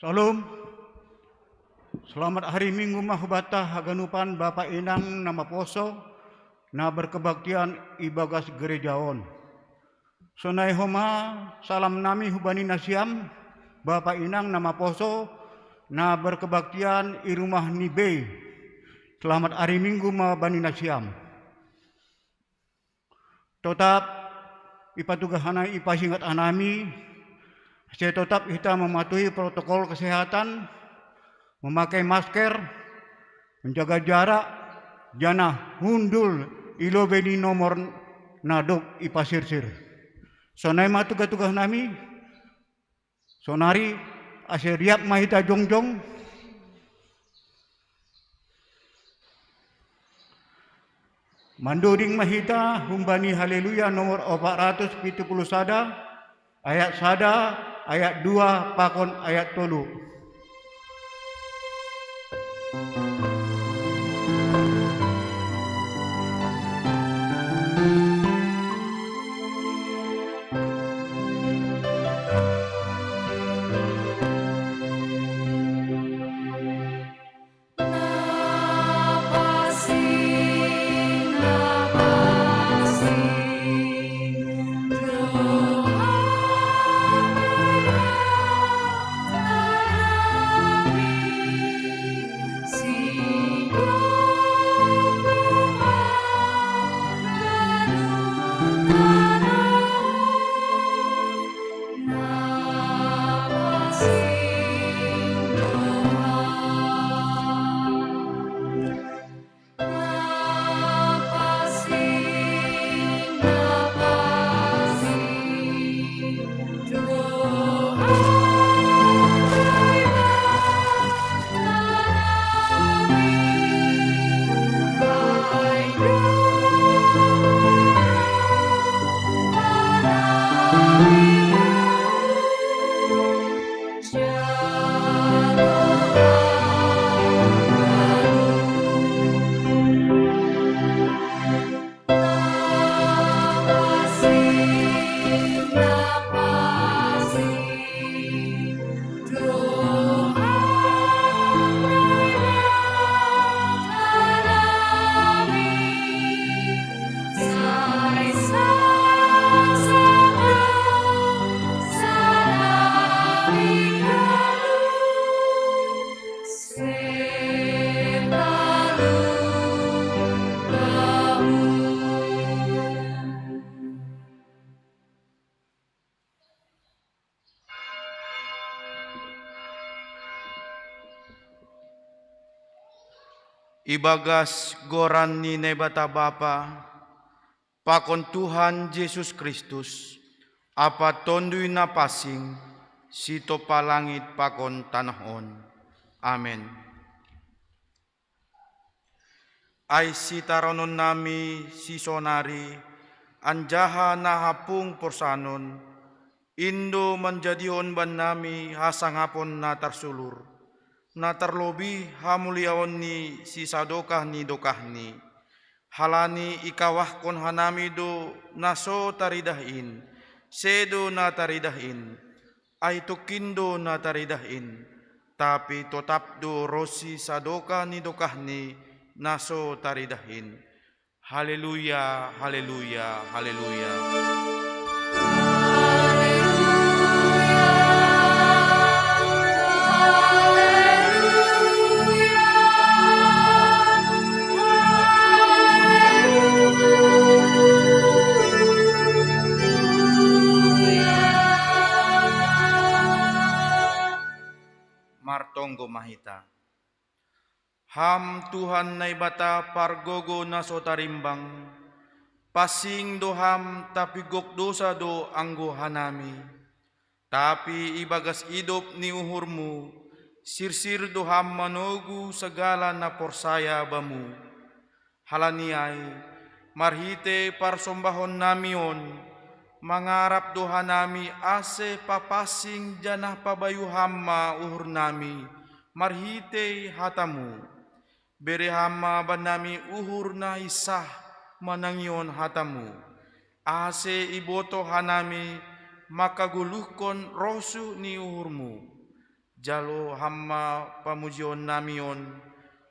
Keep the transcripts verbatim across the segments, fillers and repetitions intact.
Shalom. Selamat hari Minggu ma hubata haganupan bapa inang na maposo, na berkebaktian ibagas gereja on. Sonai homa salam nami hubani nasiam, bapa inang na maposo, na berkebaktian i rumah ni bei. Selamat hari Minggu ma bani nasiam. Totap ipatugas hanami, ipasingat hanami, ase totap hita mematuhi protokol kesehatan, memakai masker, menjaga jarak, janah hundul i lobei ni nomor na dob ipasirsir. Sonai ma tugas-tugas nami. Sonari, ase riap ma hita jongjong. Mandoding ma hita humbani Haleluya nomor opat ratus pitu puluh sada, ayat sada, ayat dua pakon ayat tolu. Ibagas goran ni Naibata Bapa, pakon Tuhan Jesus Kristus, ampa Tonduy Na Pansing, sitompa langit pakon tanoh on. Amen. Ai sitaronon nami sisonari, anjaha na hapung porsanon, in do manjadihon bannami hasangapon na tarsulur, na tarlobih hamuliaon ni sisadokah ni dokahni. Halani ikawahkon hanami do na so taridah in, sedo na taridah in, ai tongkin do na taridah in, tapi totap do ronsi sadokah ni dokahni na so taridah in. Haleluya, haleluya, haleluya. Martonggo ma hita. Ham Tuhan Naibata pargogo na so tarimbang, pansing do Ham, tapi gok dousa do anggo hanami. Tapi ibagas idop ni uhurMu, sirsir do Ham manogu sagala na porsaya Bamu. Halani ai, marhitei parsombahonnami on, mangarap do hanami ase papansing janah pabayu Ham ma uhurnami marhitei hataMu. Bere Ham ma bannami uhur na hinsah manangihon hataMu, ase ibotoh hanami mangkagoluhkon rosuh ni uhurMu. Jalo Ham ma pamujion nami on,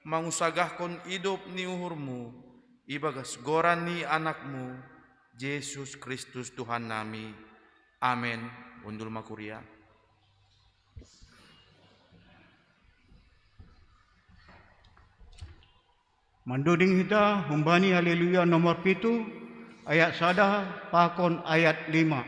mangusagahkon idop ni uhurmu, ibagas goran ni Anakmu, Jesus Kristus Tuhan nami. Amen. Undul ma kuria. Mandoding hita humbani Haleluya nomor pitu, ayat sada pakon ayat lima.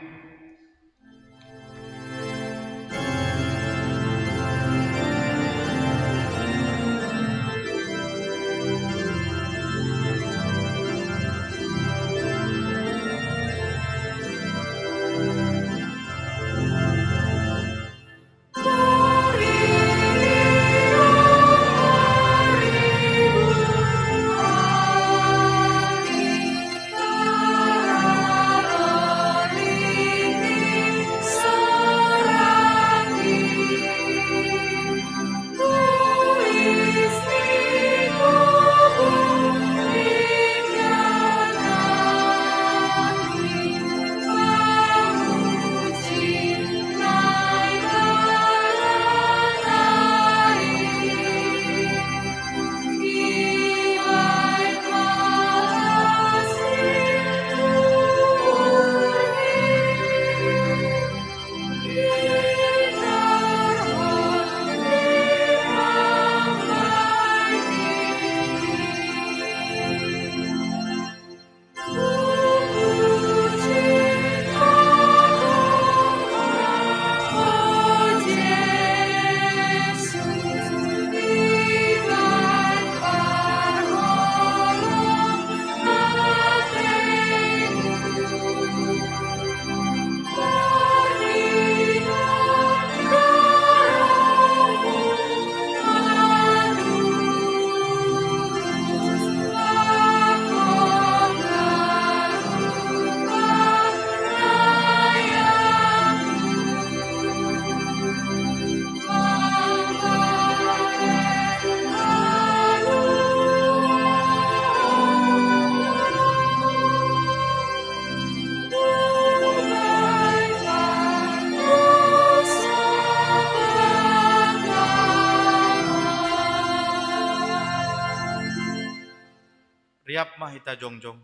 Riap ma hita jongjong.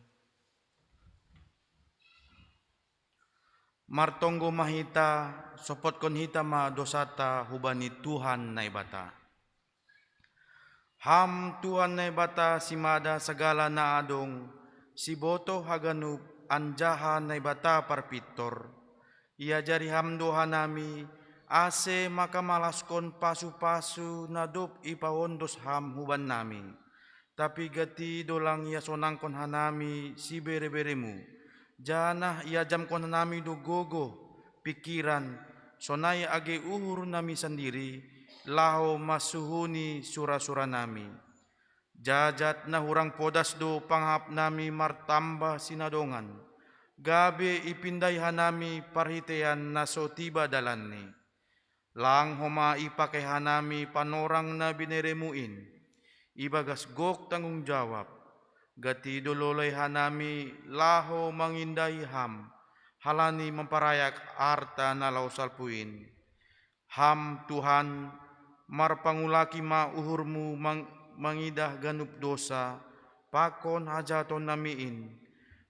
Martonggo ma hita, sopotkon hita ma dosata hubani Tuhan Naibata. Ham Tuhan Naibata simada sagala na adong, sibotoh haganup anjaha Naibata parpintor, iajari Ham do hanami, ase mangamalaskon pasu-pasu na dob ipaondos Ham hubannami. Tapi gati do lang iasonangkon hanami sibere-beremu, janah iajamkon hanami do gogoh, pingkiran, sonai age uhur nami sandiri, laho mansuhuni sura-sura nami. Jajat na hurang podas do pangahap nami martambah sinadongan, gabe ipindai hanami parhiteian na so tiba dalanni. Lang homa ipake hanami panorang na bineremu in, ibagas gok tanggung jawab, gati do lolai hanami laho mangindahi Ham, halani mamparayak arta na laho salpu in. Ham Tuhan, marpangulaki ma uhurmu mang-, mangidah ganup dosa, pakon hajahaton nami in.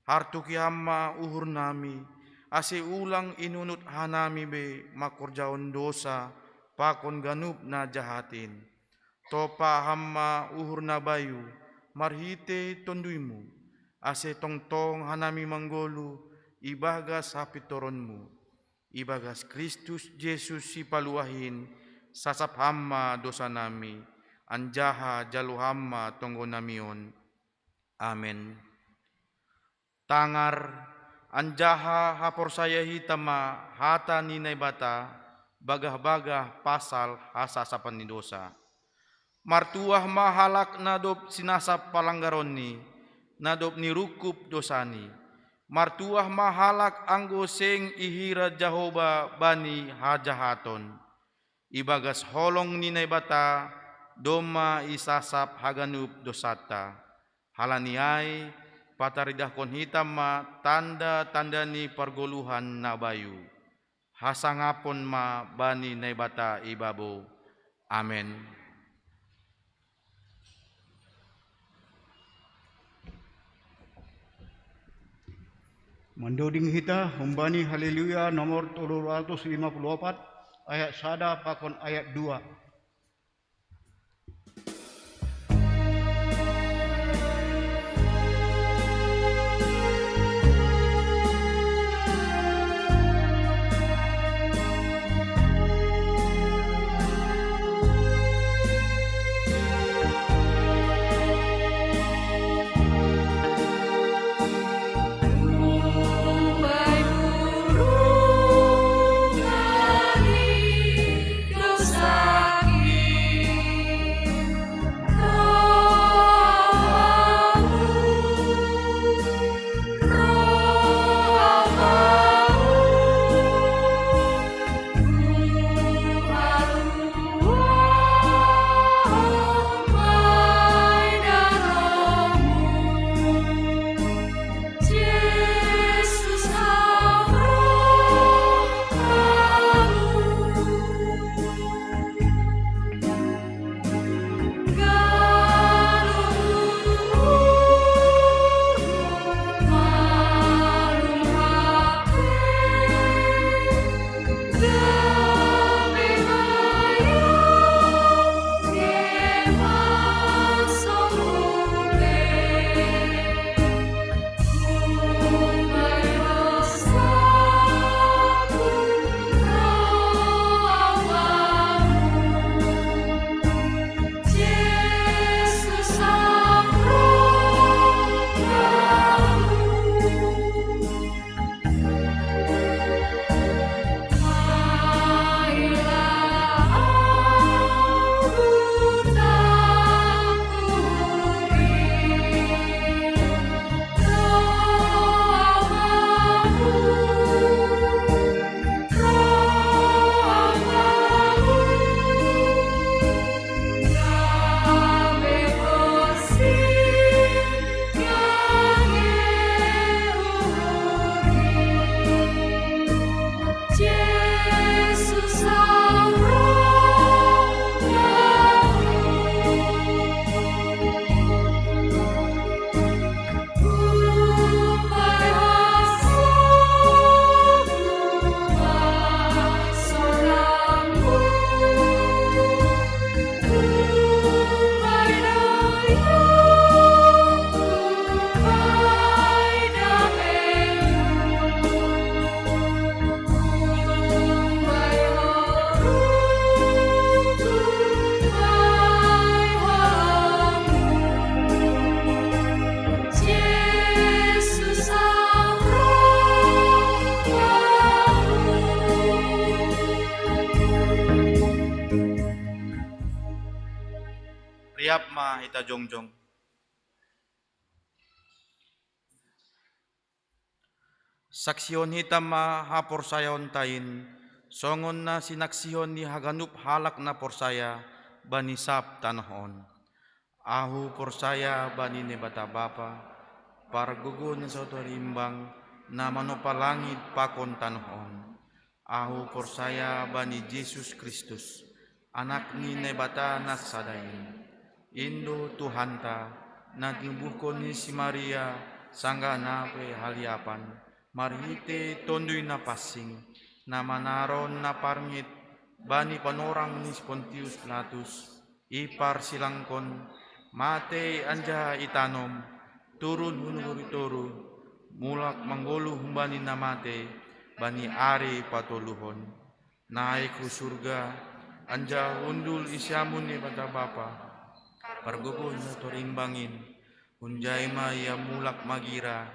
Hartuki Ham ma uhur nami, ase ulang inunut hanami be mangkorjahon dosa, pakon ganup na jahat in. Topa Ham ma uhur na bayu, marhitei TonduyMu, ase tongtong hanami manggoluh, ibagas hapintoronMu. Ibagas Kristus Jesus Sipaluah in, sasap Ham ma dosa nami, anjaha jalo Ham ma tonggo nami on. Amen. Tangar, anjaha haporsaya hita ma hata ni Naibata, bagah-bagah pasal hasasapan ni dosa. Martuah ma halak na dob sinasap palanggaronni, na dob nirungkub dosani. Martuah ma halak anggo seng ihira Jahowa bani hajahaton. Ibagas holong ni Naibata, domma isasap haganup dosanta. Halani ai, pataridahkon hita ma tanda-tanda ni pargoluhan na bayu. Hasangapon ma bani Naibata ibabo. Amen. Mandoding hita humbani Haleluya nomor tolu ratus lima puluh opat, ayat sada pakon ayat dua. Riap ma hita jongjong. Saksihon hita ma haporsayaonta in, songon na sinaksihon ni haganup halak na porsaya bani sab tanoh on. Ahu porsaya bani Naibata Bapa, Pargogo na saut harimbang, na manompa langit pakon tanoh on. Ahu porsaya bani Jesus Kristus, Anak ni Naibata na sada in. In do Tuhanta, na tinubuhkon ni si Maria sanggah na pe haliapan, marhite Tonduy Napansing, na manaron na parngit bani panorang ni si Pontius Pilatus, iparsilangkon, matei anjaha itanom, turun hun huri toruh, mulak manggoluh humbani na matei bani ari patoluhon. Naek hu surga, anjaha hundul di siamun Naibata Bapa, Pargogo na saut harimbang in. Hunjai ma Ia mulak magira,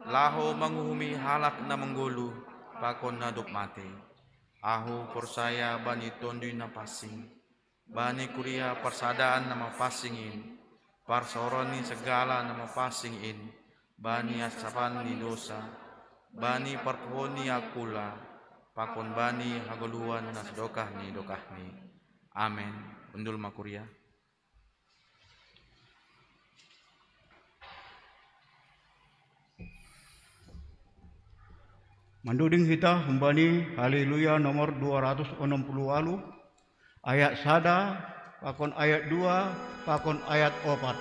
laho manguhumi halak na manggoluh pakon na dob matei. Ahu porsaya bani Tonduy Napansing, bani kuria parsadaan na mapansing in, parsaoran ni sagala na mapansing in, bani hansapan ni dousa, bani parpuhoon ni angkula, pakon bani hagoluhan na sadokah ni dokahni. Amen. Hundul ma kuria. Mandoding hita humbani Haleluya nomor dua ratus onom puluh ualuh, Ayat sada, pakon ayat dua, pakon ayat opat.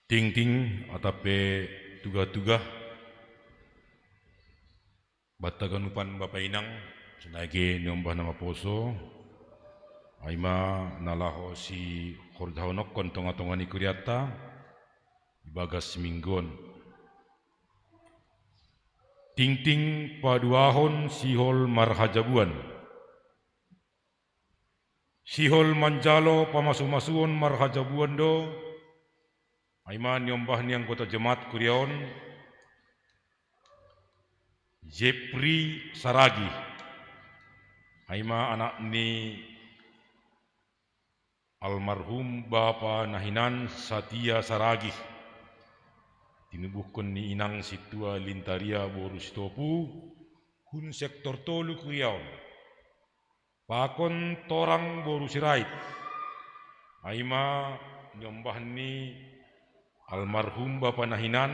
Tingting atap pe tuga-tuga, banta ganupan bapa inang, sonai ge niombah na maposo, ai ma na laho sihorjahononkon tonga-tonga ni kurianta, ibagas minggu on. Tingting paduahon sihol marhajabuan. Sihol manjalo pamasu-masuon marhajabuan do, ai ma niombah ni anggota jemaat kuria on, Jepri Saragih, ai ma anak ni almarhum bapa na hinan Satia Saragih, tinubuhkon ni inang sintua Lintaria boru Sitopu, hun sektor tolu kuria on. Pakon Torang boru Sirait, ai ma niombah ni almarhum bapa na hinan,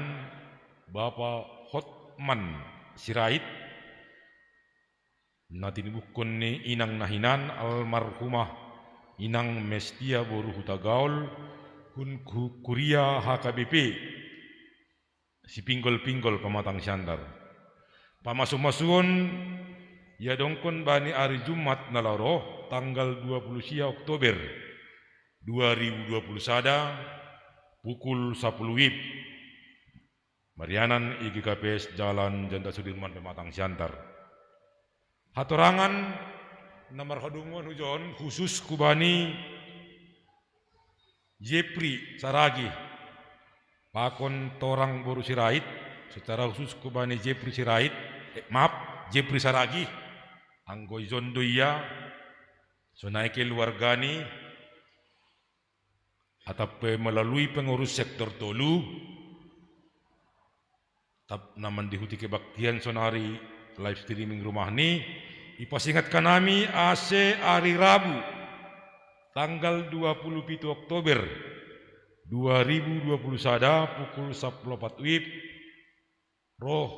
bapa Hotman, Sirait, na tinibukkon ni inang na hinan almarhumah Inang Mestia boru Hutagaol, hun ku-, kuria H K B P, Sipinggol-pinggol Pamatang Siantar. Pamasu-masuon iadongkon bani ari Jumat na laho roh, tanggal dua puluh sia Oktober dua ribu dua puluh sada, pukul sapuluh wib. Marianan i G K P S Jalan Jenderal Sudirman Pematang Siantar. Hatorangan na marhadomuan hujon khusus hubani Jepri Saragih, pakon torang boru Sirait, secara khusus hubani Jepri Sirait, eh, maaf, Jepri Saragih, anggo ijon do ia, sonai keluargani, atap pe melalui pengurus sektor tolu, tap na mandihuti kebaktian sonari live streaming rumahni, ipasingat hanami ase ari Rabu, tanggal dua puluh pitu Oktober dua ribu dua puluh sada, pukul sapuluh opat wib, roh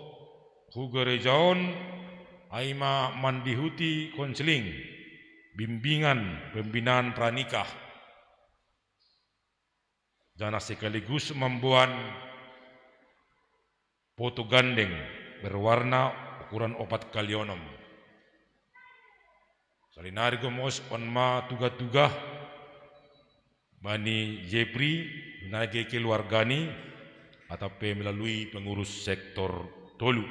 hu gereja on, ai ma mandihuti konseling, bimbingan, pembinaan pranikah, janah sekaligus mamboan poto gandeng berwarna ukuran opat kali onom. Salinari gomos on ma tugah-tugah bani Jepri, nage keluargani, atap pe melalui pengurus sektor tolu.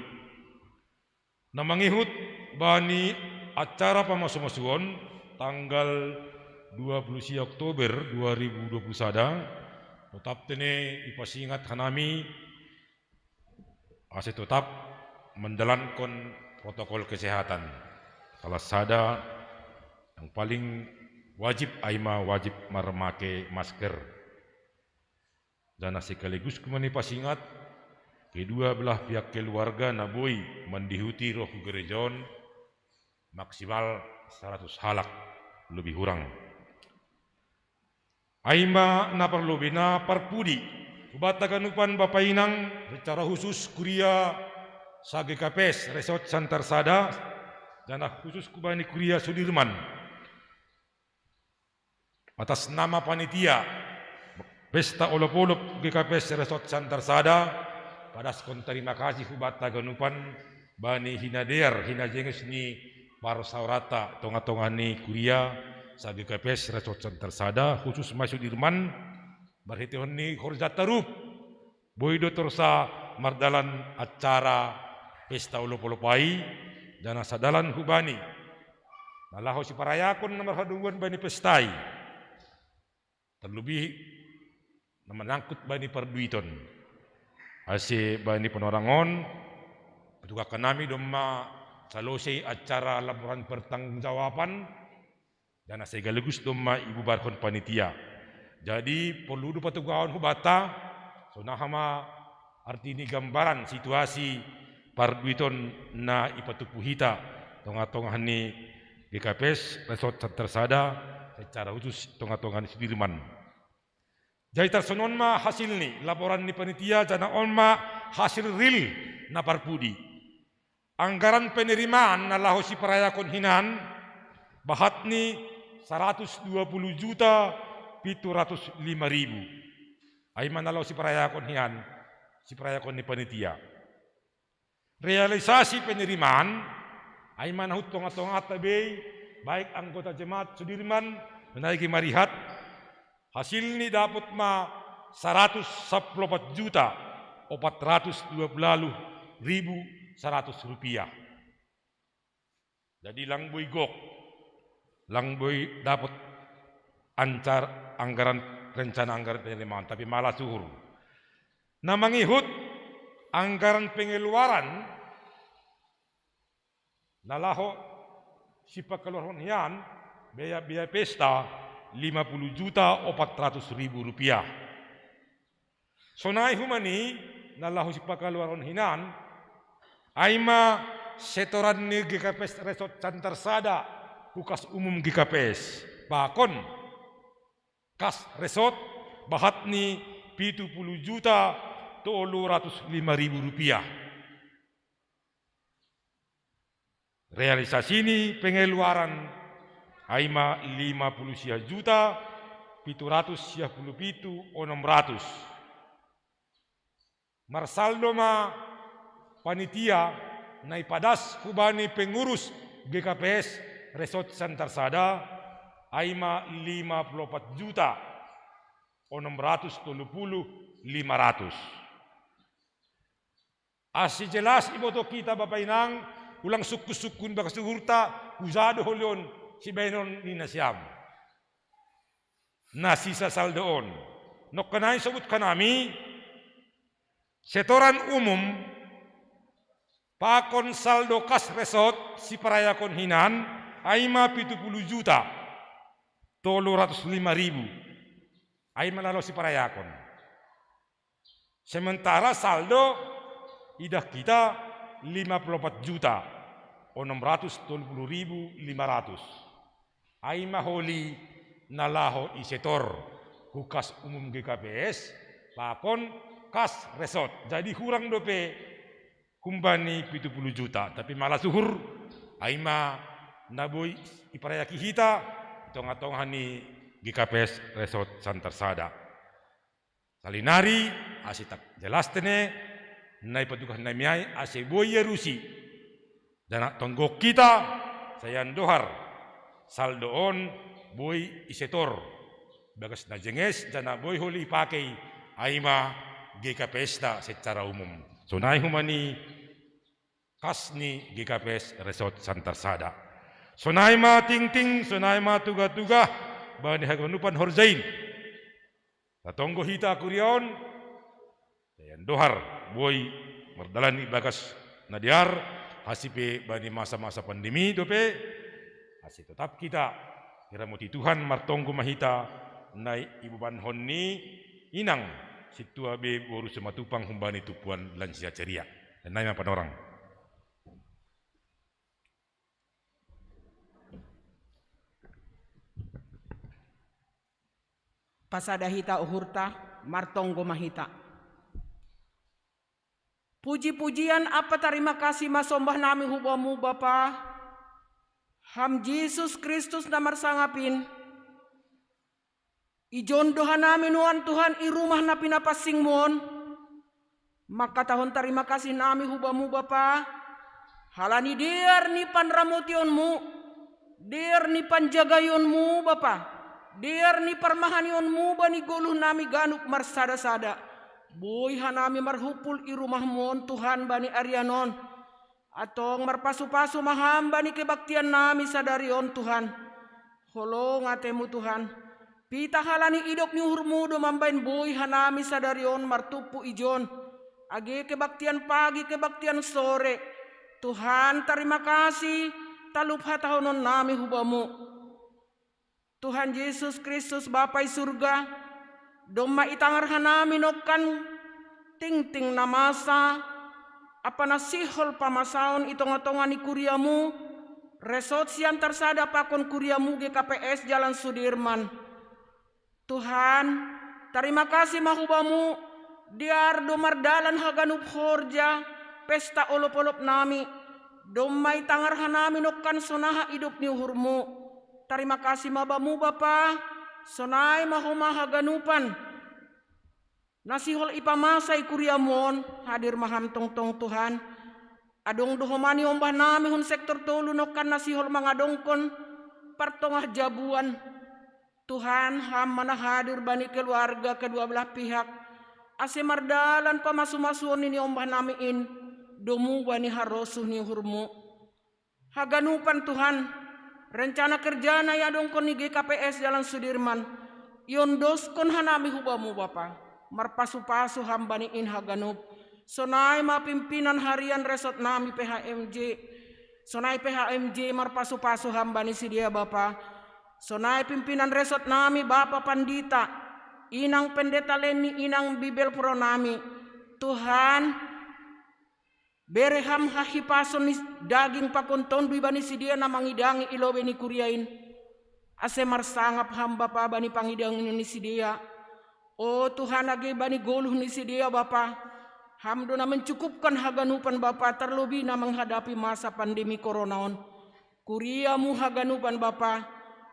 Na mangihut bani acara pamasu-masuon tanggal dua puluh sia Oktober dua ribu dua puluh sada, totap tene ipasingat hanami ase totap mandalankon protokol kesehatan. Salah sada yang paling wajib ai ma wajib marmake masker. Janah sekaligus homa ipasingat, kedua belah pihak keluarga na boi mandihuti roh hu gereja on, maksimal saratus halak, lebih hurang. Ai ma na parlobei na parpudi, hubanta ganupan bapa inang, secara khusus kuria sa-G K P S Resort Siantar Sada, janah khusus hubani kuria Sudirman. Atas nama panitia pesta olop-olop G K P S Resort Siantar Sada, padaskon tarima kasih hubanta ganupan bani hinadear hinajenges ni parsaoranta tongah-tongah ni kuria sa-G K P S Resort Siantar Sada, khusus ma Sudirman, marhiteihon ni horjanta rup. Boi do torus mardalan acara pesta olop-olop ai, janah sadalan hubani na laho siparayakon na marhadomuan bani pesta i. Terlebih na manyangkut bani parduiton. Ase bani panorang on, patugahkon nami domma salosei acara laporan pertanggungjawaban, janah sekaligus domma ibubarhon panitia. Jadi porlu do patugahon hubanta, sonaha ma arti ni gambaran situasi parduiton na ipatumpu hita tongah-tongah ni G K P S Resort Siantar Sada, secara khusus tongah-tongah ni Sudirman. Jadi tarsongon ma hasil ni laporan ni panitia, janah on ma hasil real na parpudi. Anggaran penerimaan na laho siparayakon hinan, bahat ni saratus dua puluh juta pitu ratus lima ribu. Ai ma na laho siparayakon hinan, siparayakon ni panitia. Realisasi penerimaan, ai ma na hun tongah-tongahta bei, baik anggota jemaat Sudirman, sonai marihat, hasilni dapot ma saratus sapuluh opat juta opat ratus dua puluh walu ribu saratus rupiah. Jadi lang boi gok, lang boi dapot ancar anggaran, rencana anggaran penerimaan, tapi malah suhur. Na mangihut anggaran pengeluaran na laho sipakaluarhon hian, biaya-biaya pesta lima puluh juta opat ratus ribu rupiah. Sonai homa ni na laho sipakaluarhon hinan, ai ma setoran ni G K P S Resort Siantar Sada hu kas umum G K P S, pakon kas resort, bahat ni pitu puluh juta tolu ratus lima ribu rupiah. Realisasi ni pengeluaran ai ma lima puluh sia juta pitu ratus sia puluh pitu onom ratus. Marsaldo ma panitia na ipadas hubani pengurus G K P S Resort Santarsada ai ma lima puluh opat juta onom ratus tolu puluh lima ratus. Asi jelas iboto kita Bapa Inang, ulang sukku-sukku ni bagas uhurta, hujalo holion sibaenon ni nasiam. Na sisa saldo on. Nongkanai sobut hanami, setoran umum, pakon saldo kas resort siparayakon hinan, ai ma pitu puluh juta, tolu ratus lima ribu. Ai ma laho siparayakon. Sementara saldo idah kita lima puluh opat juta onom ratus tolu puluh ribu lima ratus. Ai ma holi na laho isetor hu kas umum G K P S pakon kas resort. Jadi hurang dope humbani pitu puluh juta. Tapi malas uhur, ai ma na boi iparayaki hita tonga-tonga ni G K P S Resort Santarsada. Salinari, ase tak jelas tene, na ipatugas nami ai ase boi iarusi. Janah tonggo kita, sai andohar, saldo on boi isetor bagas na jenges, janah boi holi ipakei, ai ma G K P S-ta secara umum. Sonai humbani kas ni G K P S Resort Santarsada. Sonai ma tingting, sonai ma tuga-tuga, bani haganupan horjain. Tatonggo hita kuria on, sai andohar boi mardalan ibagas na dear, hasi pe bani masa-masa pandemi dope, hasi tetap kita diramoti Tuhan, martonggo ma hita na ibobankon ni inang sintua be boru Simatupang humbani tumpuan lansia ceria. Nai ma panorang. Pasada hita uhurta, martonggo ma hita. Puji-pujian ampa tarima kasih ma sombah nami hu Bamu Bapa, Ham Jesus Kristus na marsangap in. Ijon do hanami nuan Tuhan i rumah na pinapansingMu on, mangkatahon tarima kasih nami hu Bamu Bapa, halani dear ni panramotionMu, dear ni panjagaionMu Bapa, dear ni parmahanionMu bani goluh nami ganup marsada-sada. Boi hanami marhumpul i rumahMu on Tuhan bani arian on. Antong marpasu-pasu ma Ham bani kebaktian nami sadari on Tuhan. Holong atemu Tuhan. Pitah halani idop ni uhurMu do mambahen boi hanami sadari on martumpu ijon. Age kebaktian pagi, kebaktian sore. Tuhan, tarima kasih, talup hatahonon nami hu Bamu. Tuhan Jesus Kristus Bapa i surga, domma itangar hanami nongkan tingting na masa, ampa na sihol pamasaon i tonga-tonga ni kuriaMu, Resort Siantar Sada pakon kuriaMu G K P S Jalan Sudirman. Tuhan, tarima kasih ma hu Bamu, dear do mardalan haganup horja, pesta olop-olop nami, domma itangar hanami nongkan sonaha idop ni uhurMu. Tarima kasih ma Bamu Bapa, sonai ma homa haganupan. Na sihol ipamasa i kuriaMu on, hadir ma Ham tongtong Tuhan. Adong do homa niombah nami hun sektor tolu nongkan na sihol mangadongkon partongah jabuan. Tuhan, Ham ma na hadir bani keluarga kedua belah pihak, ase mardalan pamasu-masuon ni niombah nami in, domu bani harosuh ni uhurMu. Haganupan Tuhan, rencana kerja na iadongkon ni G K P S Jalan Sudirman, iondoskon hanami hu Bamu Bapa, marpasu-pasu Ham bani in haganup, sonai ma pimpinan harian resort nami P H M J, sonai P H M J marpasu-pasu Ham bani sidea Bapa, sonai pimpinan resort nami Bapa Pandita, Inang Pendeta Leni, Inang Bibelvrouw nami, Tuhan, bere Ham hahipason ni daging pakon tonduy bani sidea na mangidangi i lobei ni kuria in. Ase marsangap Ham Bapa bani pangidangion ni sidea. O Tuhan, age bani goluh ni sidea Bapa, Ham do na mencukupkan haganupan Bapa, terlebih na menghadapi masa pandemi corona on. Kuriamu haganupan Bapa,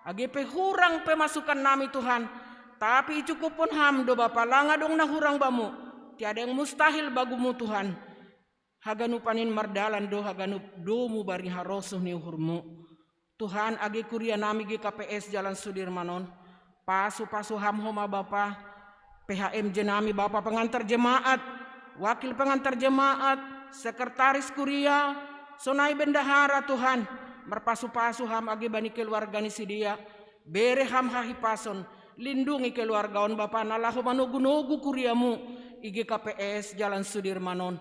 age pe hurang pemasukan nami Tuhan, tapi icukuphon Ham do Bapa, lang adong na hurang Bamu, tiada yang mustahil bagumu Tuhan. Haganupan in mardalan do haganup domu bari harosuh ni uhurmu. Tuhan, age kuria nami G K P S Jalan Sudirman on, pasu-pasu Ham homa Bapa, P H M J nami Bapa pengantar jemaat, wakil pengantar jemaat, sekretaris kuria, sonai bendahara Tuhan, marpasu-pasu Ham age bani keluarga ni sidea, bere Ham hahipason, lindungi keluarga on Bapa na laho manogu-nogu kuriamu i G K P S Jalan Sudirman on.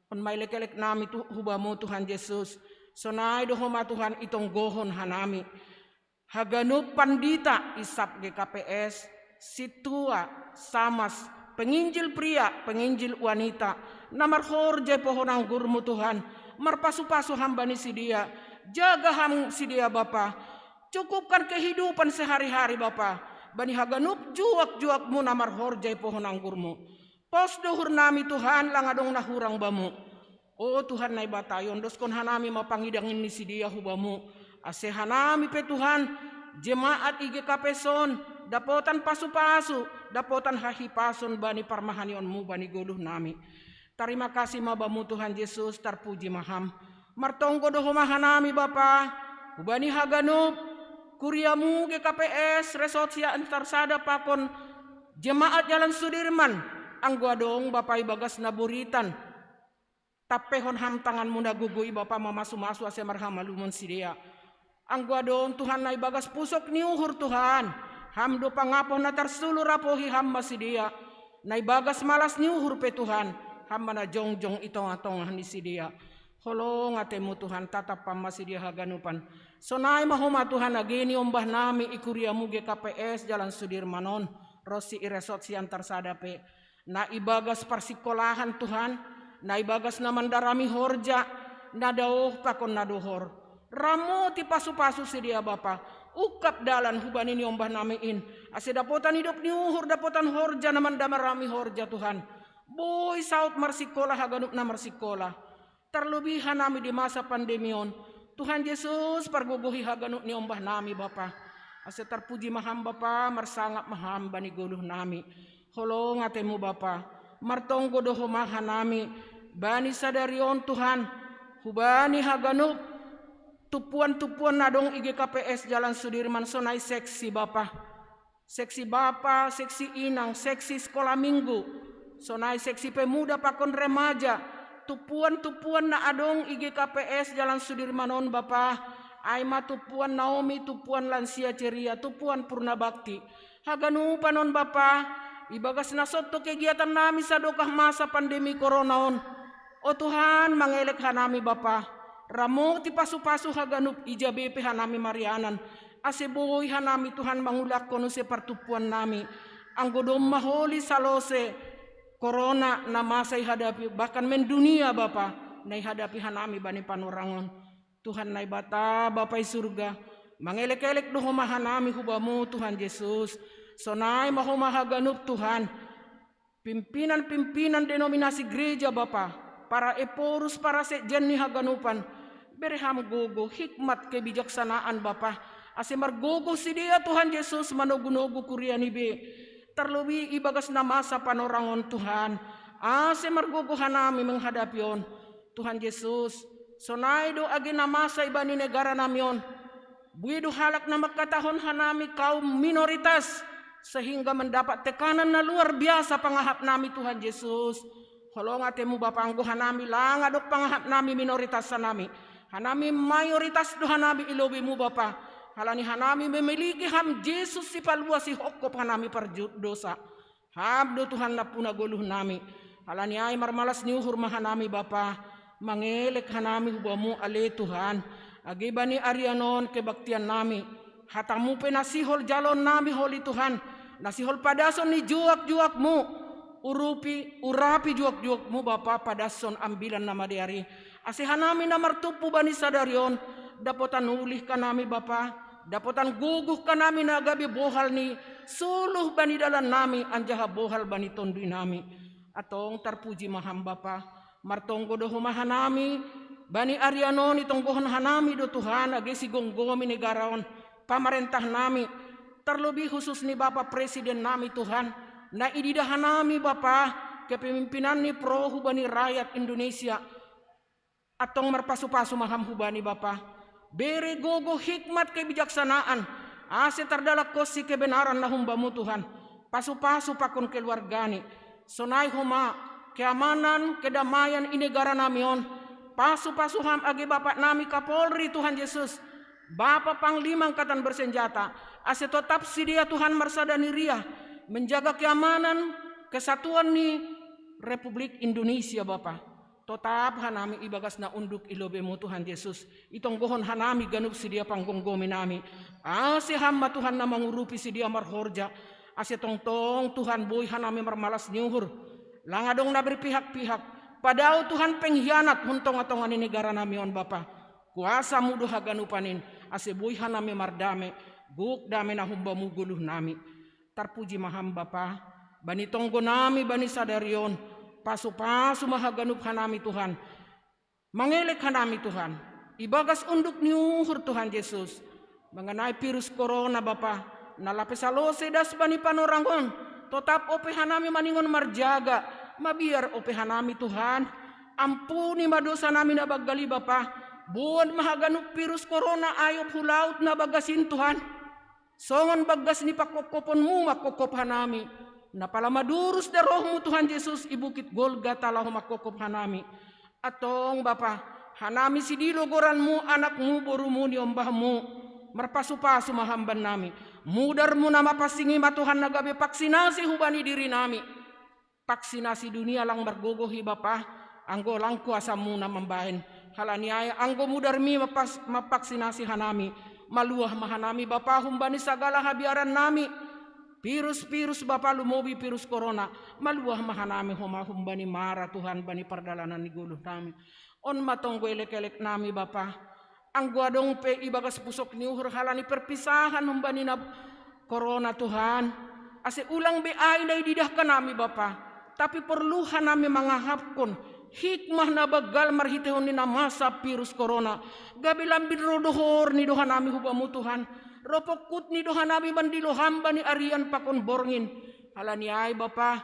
On ma elek-elek nami tu hu Bamu Tuhan Jesus. Sonai do homa Tuhan itonggohon hanami. Haganup pandita i sab G K P S, sintua, samas, penginjil pria, penginjil wanita, na marhorja i pohon anggurmu Tuhan, marpasu-pasu Ham bani sidea, jaga Ham sidea Bapa. Cukupkan kehidupan sehari-hari Bapa, bani haganup juak-juakmu na marhorja i pohon anggurmu. Pos do uhur nami Tuhan, lang adong na hurang Bamu. O Tuhan Naibata, iondoskon hanami ma pangidangin ni sidea hu Bamu. Ase hanami pe Tuhan, jemaat i G K P S on, dapotan pasu-pasu, dapotan hahipason bani parmahanionmu bani goluh nami. Tarima kasih ma Bamu Tuhan Jesus, tarpuji ma Ham. Martonggo do homa hanami Bapa, hubani haganup, kuriamu G K P S, Resort Siantar Sada pakon, jemaat Jalan Sudirman, anggo adong Bapa ibagas na buritan. Tampehon Ham tanganmu na gogo i Bapa mamasu-masu ase marhamalumon sidea. Anggo adong Tuhan na ibagas pusok ni uhur Tuhan, Ham do pangapoh na tarsulu rapohi Ham ma sidea. Na ibagas malas ni uhur pe Tuhan, Ham ma na jongjong i tongah-tongah ni sidea. Holong atemu Tuhan, tatap Ham ma sidea haganupan. Sonai ma homa Tuhan age niombah nami i kuriamu G K P S Jalan Sudirman on, ronsi i Resort Siantar Sada pe. Na ibagas parsikolahan Tuhan, na ibagas na mandarami horja, na daoh pakon na dohor. Ramoti pasu-pasu sidea Bapa, ungkap dalan hubani niombah nami in, ase dapotan idop ni uhur, dapotan horja na mandarami horja Tuhan. Boi saut marsikola haganup na marsikola. Tarlobi hanami di masa pandemi on. Tuhan Jesus, pargogohi haganup niombah nami Bapa. Ase tarpuji ma Ham Bapa, marsangap ma Ham bani goluh nami. Holong atemu Bapa, martonggo do homa hanami bani sadari on Tuhan, hubani haganup tumpuan-tumpuan na adong i G K P S Jalan Sudirman sonai seksi Bapa. Seksi Bapa, seksi Inang, seksi Sekolah Minggu, sonai seksi pemuda pakon remaja, tumpuan-tumpuan na adong i G K P S Jalan Sudirman on Bapa, ai ma tumpuan Naomi, tumpuan Lansia Ceria, tumpuan Purna Bakti. Haganupan on Bapa, ibagas na sonto kegiatan nami sadokah masa pandemi corona on. O Tuhan, mangelek hanami Bapa, ramoti pasu-pasu haganup ija be pe hanami marianan, ase boi hanami Tuhan mangulakkon use partumpuan nami. Anggo domma holi salose corona na masa ihadapi, bahkan mendunia Bapa, na ihadapi hanami bani panorang on. Tuhan Naibata, Bapa i surga, mangelek-elek do homa hanami hu Bamu Tuhan Jesus. Sonai ma homa haganup Tuhan, pimpinan-pimpinan denominasi gereja Bapa, para ephorus, para sekjen ni haganupan, bere Ham gogo, hikmat, kebijaksanaan Bapa, ase margogo sidea Tuhan Jesus manogu-nogu kuria ni be. Tarlobi ibagas na masa panorang on Tuhan, ase margogo hanami menghadapi on. Tuhan Jesus, sonai do age na masa ibani negara nami on. Bue do halak na mangkatahon hanami kaum minoritas, sehingga mendapat tekanan na luar biasa pangahap nami Tuhan Jesus. Holong atemu Bapa, anggo hanami lang adong pangahap nami minoritas hanami. Hanami mayoritas do hanami i lobeimu Bapa. Halani hanami memiliki Ham Jesus sipalua sihongkop hanami pardosa. Ham do Tuhan nampuna goluh nami. Halani ai marmalas ni uhur ma hanami Bapa, mangelek hanami hu Bamu ale Tuhan. Age bani arian on kebaktian nami, hatamu pe na sihol jaloon nami holi Tuhan, na sihol padason ni juak-juakmu. Urupi, urapi juak-juakmu Bapa, padason ambilan na madear i. Ase hanami na martumpu bani sadari on, dapotan ulih hanami Bapa, dapotan gogoh hanami na gabe bohal ni suluh bani dalan nami anjaha bohal bani tonduy nami. Antong tarpuji ma Ham Bapa, martonggo do homa hanami, bani arian on itonggohon hanami do Tuhan age sigomgomi negara on, pamarentah nami, tarlobi husus ni Bapa Presiden nami Tuhan, na ididah hanami Bapa, kepemimpinan ni pro hubani rakyat Indonesia. Antong marpasu-pasu ma Ham hubani Bapa. Bere gogo hikmat kebijaksanaan, ase tardalankon si kebenaran na humbamu Tuhan. Pasu-pasu pakon keluargani. Sonai homa, keamanan, kedamaian i negara nami on. Pasu-pasu Ham age Bapa nami Kapolri Tuhan Yesus. Bapa Panglima Angkatan Bersenjata, ase totap sidea Tuhan marsada ni riah, menjaga keamanan, kesatuan ni Republik Indonesia Bapa. Totap hanami ibagas na unduk i lobemu Tuhan Yesus. Itonggohon hanami ganup sidea panggomgomi nami. Ase Ham ma Tuhan na mangurupi sidea marhorja. Ase tongtong Tuhan boi hanami marmalas ni uhur. Lang adong na berpihak-pihak. Padao Tuhan penghianat hun tonga-tonga ni negara nami on Bapa. Kuasamu do haganupan in. Ase boi hanami mardame. Gok dame na humbamu goluh nami. Tarpuji ma Ham Bapa, bani tonggo nami bani sadari on, pasu-pasu ma haganup hanami Tuhan. Mangelek hanami Tuhan, ibagas unduk ni uhur Tuhan Yesus. Mengenai virus corona Bapa, na lape salose das bani panorang on, totap ope hanami maningon marjaga, mabiar ope hanami Tuhan. Ampuni ma dosa nami na banggal i Bapa, boan ma haganup virus corona ayop hu laut na bagas in Tuhan. Songon bagas ni pangkopkoponmu mangkopkop hanami. Na pala madurus darohmu Tuhan Yesus i bukit Golgata laho mangkopkop hanami. Antong Bapa, hanami sidilo goranmu, anakmu, borumu, niombahmu. Marpasu-pasu ma Ham bannami. Mudarmu na mapansing i ma Tuhan na gabe vaksinasi hubani diri nami. Vaksinasi dunia lang margogoh i Bapa, anggo lang kuasamu na mambahen. Halani ai anggo mudarmi mampas-, mamvaksinasi hanami, maluah ma hanami Bapa humbani sagala habiaran nami. Virus-virus Bapa lumobi virus corona, maluah ma hanami homa humbani mara Tuhan bani pardalanan ni goluh nami. On ma tonggo elek-elek nami Bapa. Anggo adong pe ibagas pusok ni uhur halani perpisahan humbani na corona Tuhan. Ase ulang be ai na ididahkan nami Bapa. Tapi porlu hanami mangahapkon hikmah na banggal marhitehon ni na masa virus corona. Gabe lambin ro dohor ni dohanami hubamu Tuhan. Ro pongkut ni dohanami mandilo Ham bani arian pakon borngin. Halani ai Bapa,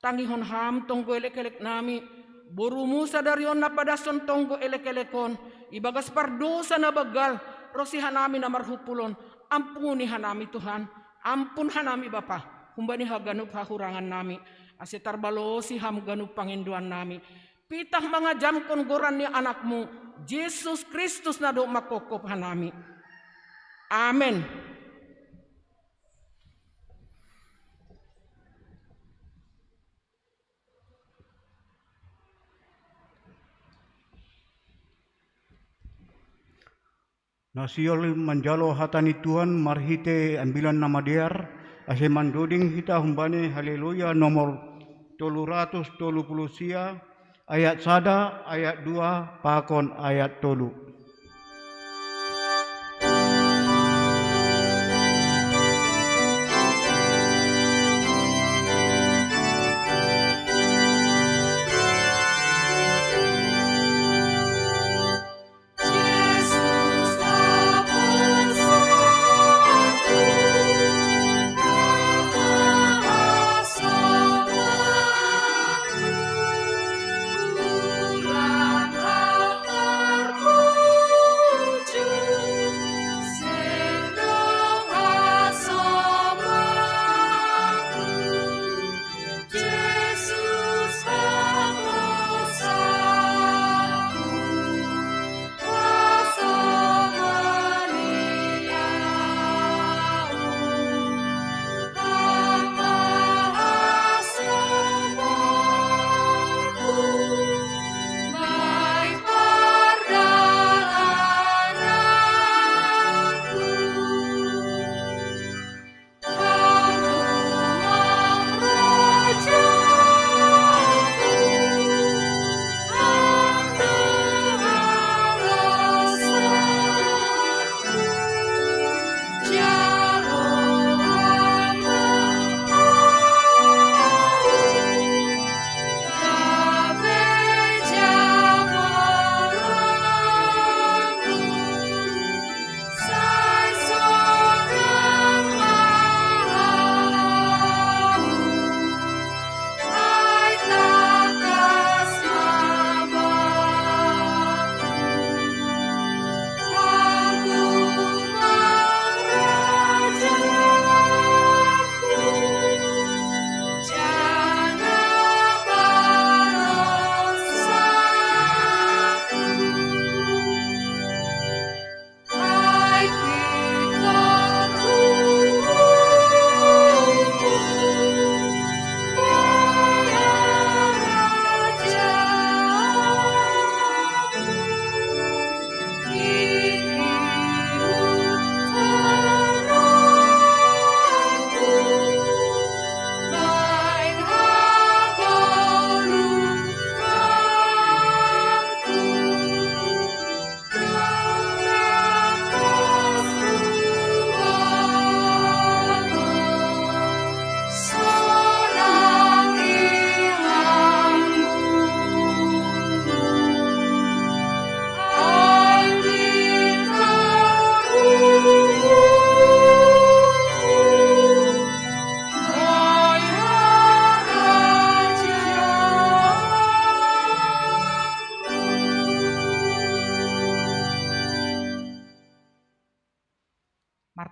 tangihon Ham tonggo elek-elek nami. Borumu sadari on na padashon tonggo elek-elek on. Ibagas pardosa na banggal, ro si hanami na marhumpul on. Ampuni hanami Tuhan. Ampun hanami Bapa. Humbani haganup hahurangan nami. Ase tarbalosi Ham ganup pangindoan nami. Pitah mangajamkon goran ni anakmu, Jesus Kristus na dohot mangkopkop hanami. Amen. Na sihol manjalo hata ni Tuhan marhite Ambilan Namadear, ase mandoding hita humbani Haleluya nomor tolu ratus tolu puluh sia, ayat sada, ayat dua, pakon ayat tolu.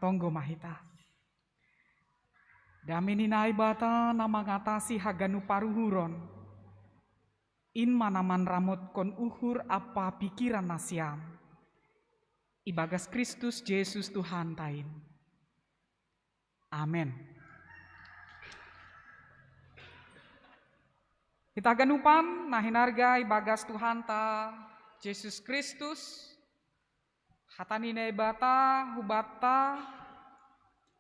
Tonggo ma hita. Dame ni Naibata na mangatasi haganup paruhuron, in ma na manramotkon uhur ampa pikiran nasiam. Ibagas Kristus Jesus Tuhanta in. Amen. Hita haganupan na hinarga ibagas Tuhanta Jesus Kristus, hata ni Naibata hubanta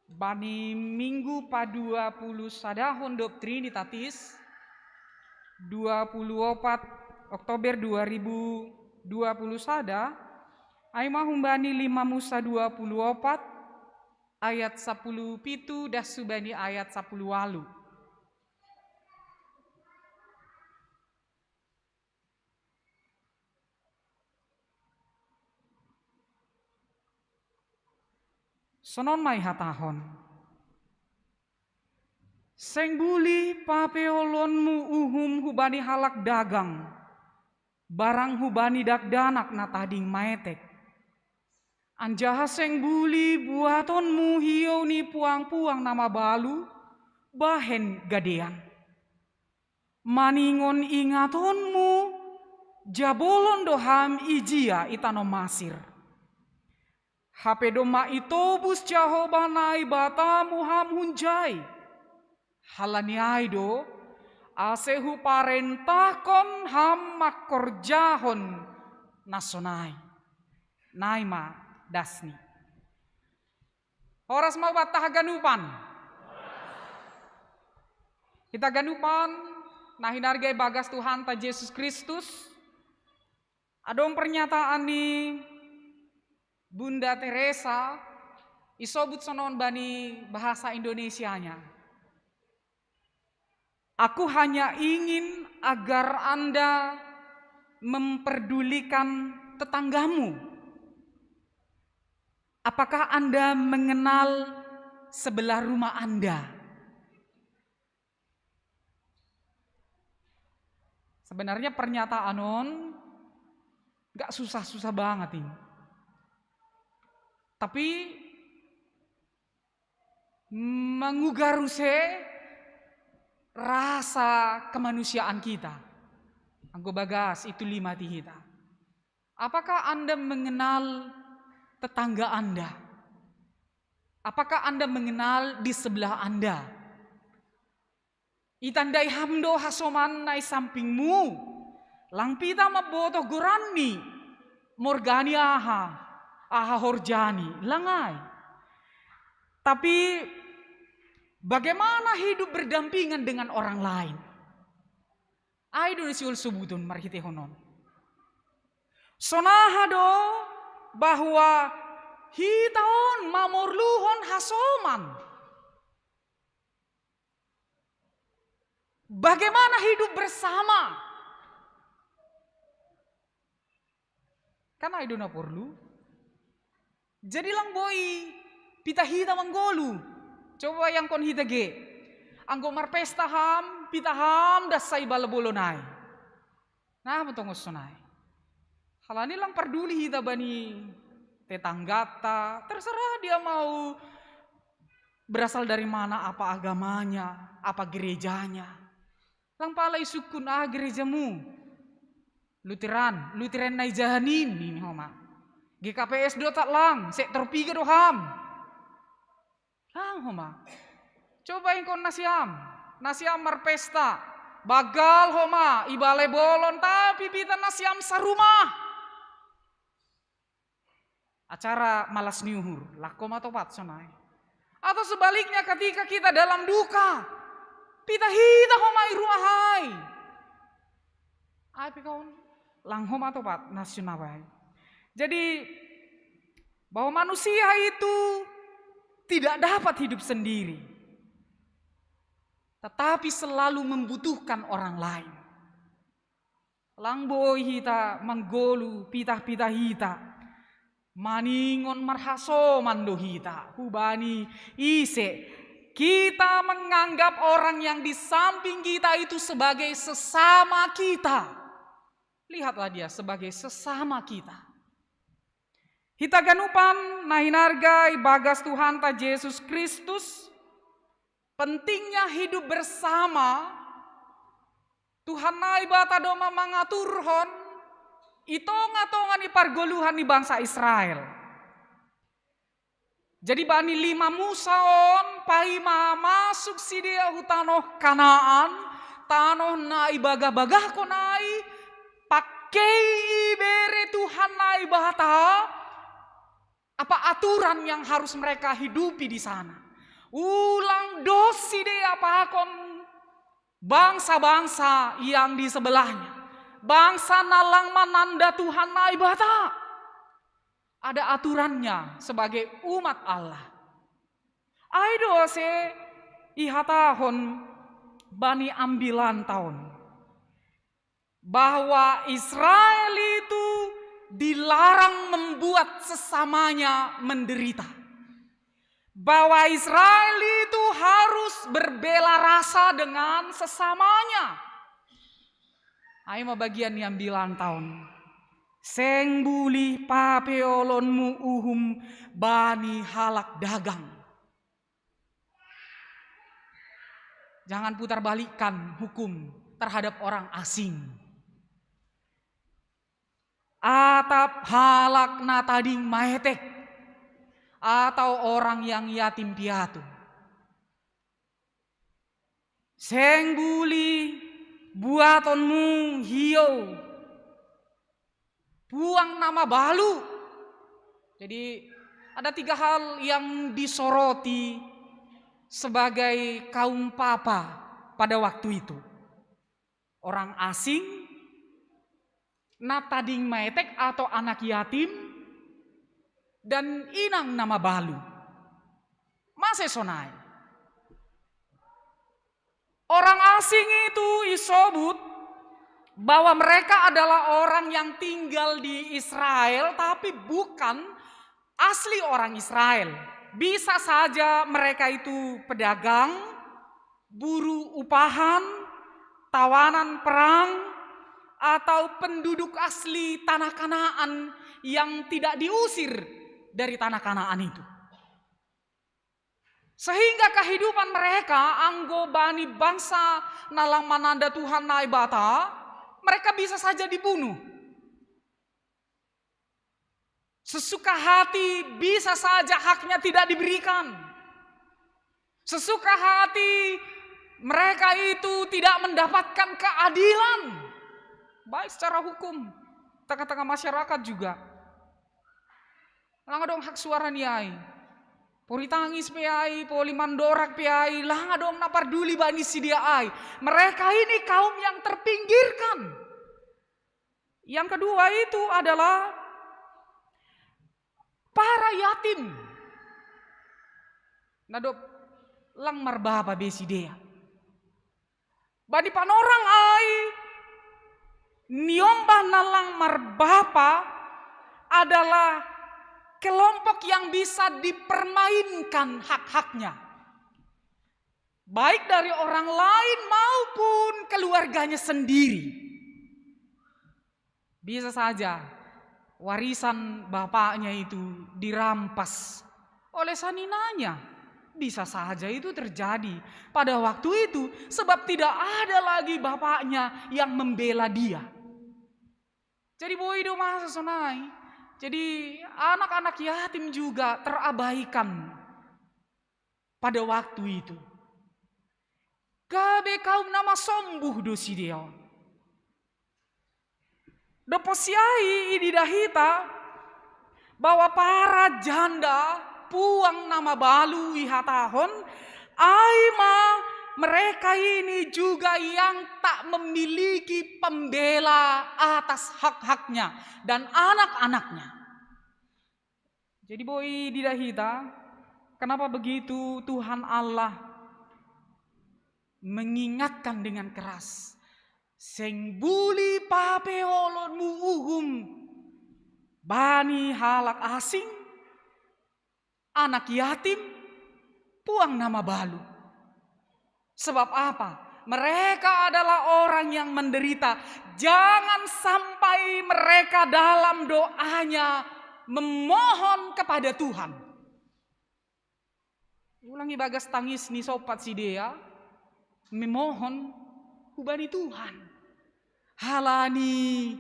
bani Minggu padua puluh sadahon dob Trinitatis, dua puluh opat Oktober dua ribu dua puluh sada, ai ma humbani lima Musa dua puluh opat ayat sapuluh pitu das hubani ayat sapuluh walu. Sonon ma ihatahon: Seng bulih papeolonmu uhum hubani halak dagang, barang hubani dakdanak na tading maetek. Anjaha seng bulih buatonmu hiou ni puang-puang na mabalu bahen gadean. Maningon ingatonmu, jabolon do ham ijia i tanoh Masir. Hape domma itobus Jahowa Naibatamu ham hunjai. Halani ai do, ase huparentahkon ham mangkorjahon na sonai. Nai ma dasni. Horas ma banta haganupan. Hita haganupan na hinarga ibagas Tuhanta Jesus Kristus, adong pernyataan ni Bunda Teresa, isobut sonon bani bahasa Indonesianya: Aku hanya ingin agar Anda memperdulikan tetanggamu. Apakah Anda mengenal sebelah rumah Anda? Sebenarnya pernyataan on gak susah-susah banget ini. Tapi mangugah use rasa kemanusiaan kita. Anggo bagas itu lima ti hita. Apakah Anda mengenal tetangga Anda? Apakah Anda mengenal di sebelah Anda? Itandai ham do hasoman na i sampingmu. Lang pita mambotoh goranni, morgani aha, aha horjani, lang ai. Tapi bagaimana hidup berdampingan dengan orang lain? Ai do na sihol sobuton marhitehon on. Sonaha do bahwa hita on mamorluhon hasoman. Bagaimana hidup bersama? Kan ai do na porlu. Jadi lang boi pita hita manggoluh. Coba bayangkon hita ge. Anggo marpesta ham, pita ham das sai balabolon ai. Nah, betongon sonai. Halani lang parduli hita bani tetanggata, terserah dia mau berasal dari mana, apa agamanya, apa gerejanya. Lang pala isungkun, ah, gerejamu Lutheran, Lutheran na ijaha nin, nini homa. G K P S do tak lang, sektor piga do ham. Lang homa. Coba ingkon nasiam, nasiam marpesta, bagal homa, ibale bolon, tapi pita nasiam sarumah. Acara malas ni uhur, lang homa topat sonai. Atau sebaliknya, ketika kita dalam duka, pita hita homa i rumah ai. Ai pe kaon, lang homa topat na sonai. Jadi, bahwa manusia itu tidak dapat hidup sendiri, tetapi selalu membutuhkan orang lain. Lang boi hita manggoluh pitah-pitah hita. Maningon marhasoman do hita hubani ise. Kita menganggap orang yang di samping kita itu sebagai sesama kita. Lihatlah dia sebagai sesama kita. Hita ganupan na hinarga i bagas Tuhanta Jesus Kristus, pentingnya hidup bersama Tuhan Naibata do ma mangaturhon i tonga-tonga ni pargoluhan ni bangsa Israel. Jadi bani lima Musa on paima masuk sidea hu tanoh Kanaan, tanoh na ibagah-bagahkon ai, pakei ibere Tuhan Naibata apa aturan yang harus mereka hidupi di sana. Ulang dos sidea pakon bangsa-bangsa yang di sebelahnya. Bangsa na lang mananda Tuhan Naibata. Ada aturannya sebagai umat Allah. Ai do ase ihatahon bani ambilanta on bahwa Israel itu dilarang membuat sesamanya menderita. Bahwa Israel itu harus berbela rasa dengan sesamanya. Ai ma bagian ni ambilanta on. Seng bulih papeolonmu uhum bani halak dagang. Jangan putarbalikkan hukum terhadap orang asing. Atap halak na tading maetek, atau orang yang yatim piatu. Seng bulih buatonmu hiou puang na mabalu. Jadi ada tiga hal yang disoroti sebagai kaum papa pada waktu itu. Orang asing, na tading maetek atau anak yatim, dan inang na mabalu. Mase sonai. Orang asing itu isobut bahwa mereka adalah orang yang tinggal di Israel tapi bukan asli orang Israel. Bisa saja mereka itu pedagang, buru upahan, tawanan perang, atau penduduk asli tanah Kanaan yang tidak diusir dari tanah Kanaan itu. Sehingga kehidupan mereka anggo bani bangsa na lang mananda Tuhan Naibata, mereka bisa saja dibunuh. Sesuka hati bisa saja haknya tidak diberikan. Sesuka hati mereka itu tidak mendapatkan keadilan. Baik secara hukum, tengah-tengah masyarakat juga. Lang adong hak suara ni ai. Pori tangis pe ai, poli mandorak pe ai, lang adong na parduli bani sidea ai. Mereka ini kaum yang terpinggirkan. Yang kedua itu adalah para yatim. Na dob lang marbapa be sidea. Bani panorang ai, niombah na lang marbapa adalah kelompok yang bisa dipermainkan hak-haknya. Baik dari orang lain maupun keluarganya sendiri. Bisa saja warisan bapaknya itu dirampas oleh saninanya. Bisa saja itu terjadi pada waktu itu, sebab tidak ada lagi bapaknya yang membela dia. Jadi boi do masa sonai. Jadi anak-anak yatim juga terabaikan pada waktu itu. Gabe kaum na masombuh do sidea on. Dob posi ai ididah hita bahwa para janda puang na mabalu ihatahon, ai ma mereka ini juga yang tak memiliki pembela atas hak-haknya dan anak-anaknya. Jadi boi ididah hita, kenapa begitu Tuhan Allah mengingatkan dengan keras, seng bulih papeolonmu uhum bani halak asing, anak yatim, puang na mabalu. Sebab apa? Mereka adalah orang yang menderita. Jangan sampai mereka dalam doanya memohon kepada Tuhan. Ulangi bagas tangis ni sopat sidea, memohon hubani Tuhan. Halani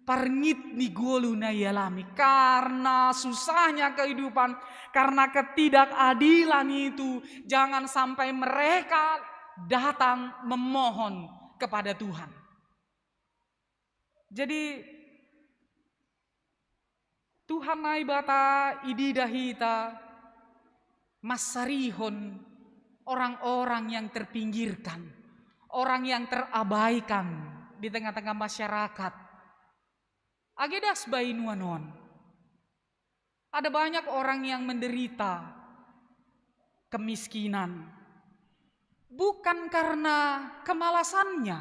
parngit ni golu na ialami, karena susahnya kehidupan, karena ketidakadilan itu, jangan sampai mereka datang memohon kepada Tuhan. Jadi, Tuhan Naibata idida hita masarihon orang-orang yang terpinggirkan, orang yang terabaikan di tengah-tengah masyarakat. Age das bainu anon. Ada banyak orang yang menderita kemiskinan. Bukan karena kemalasannya,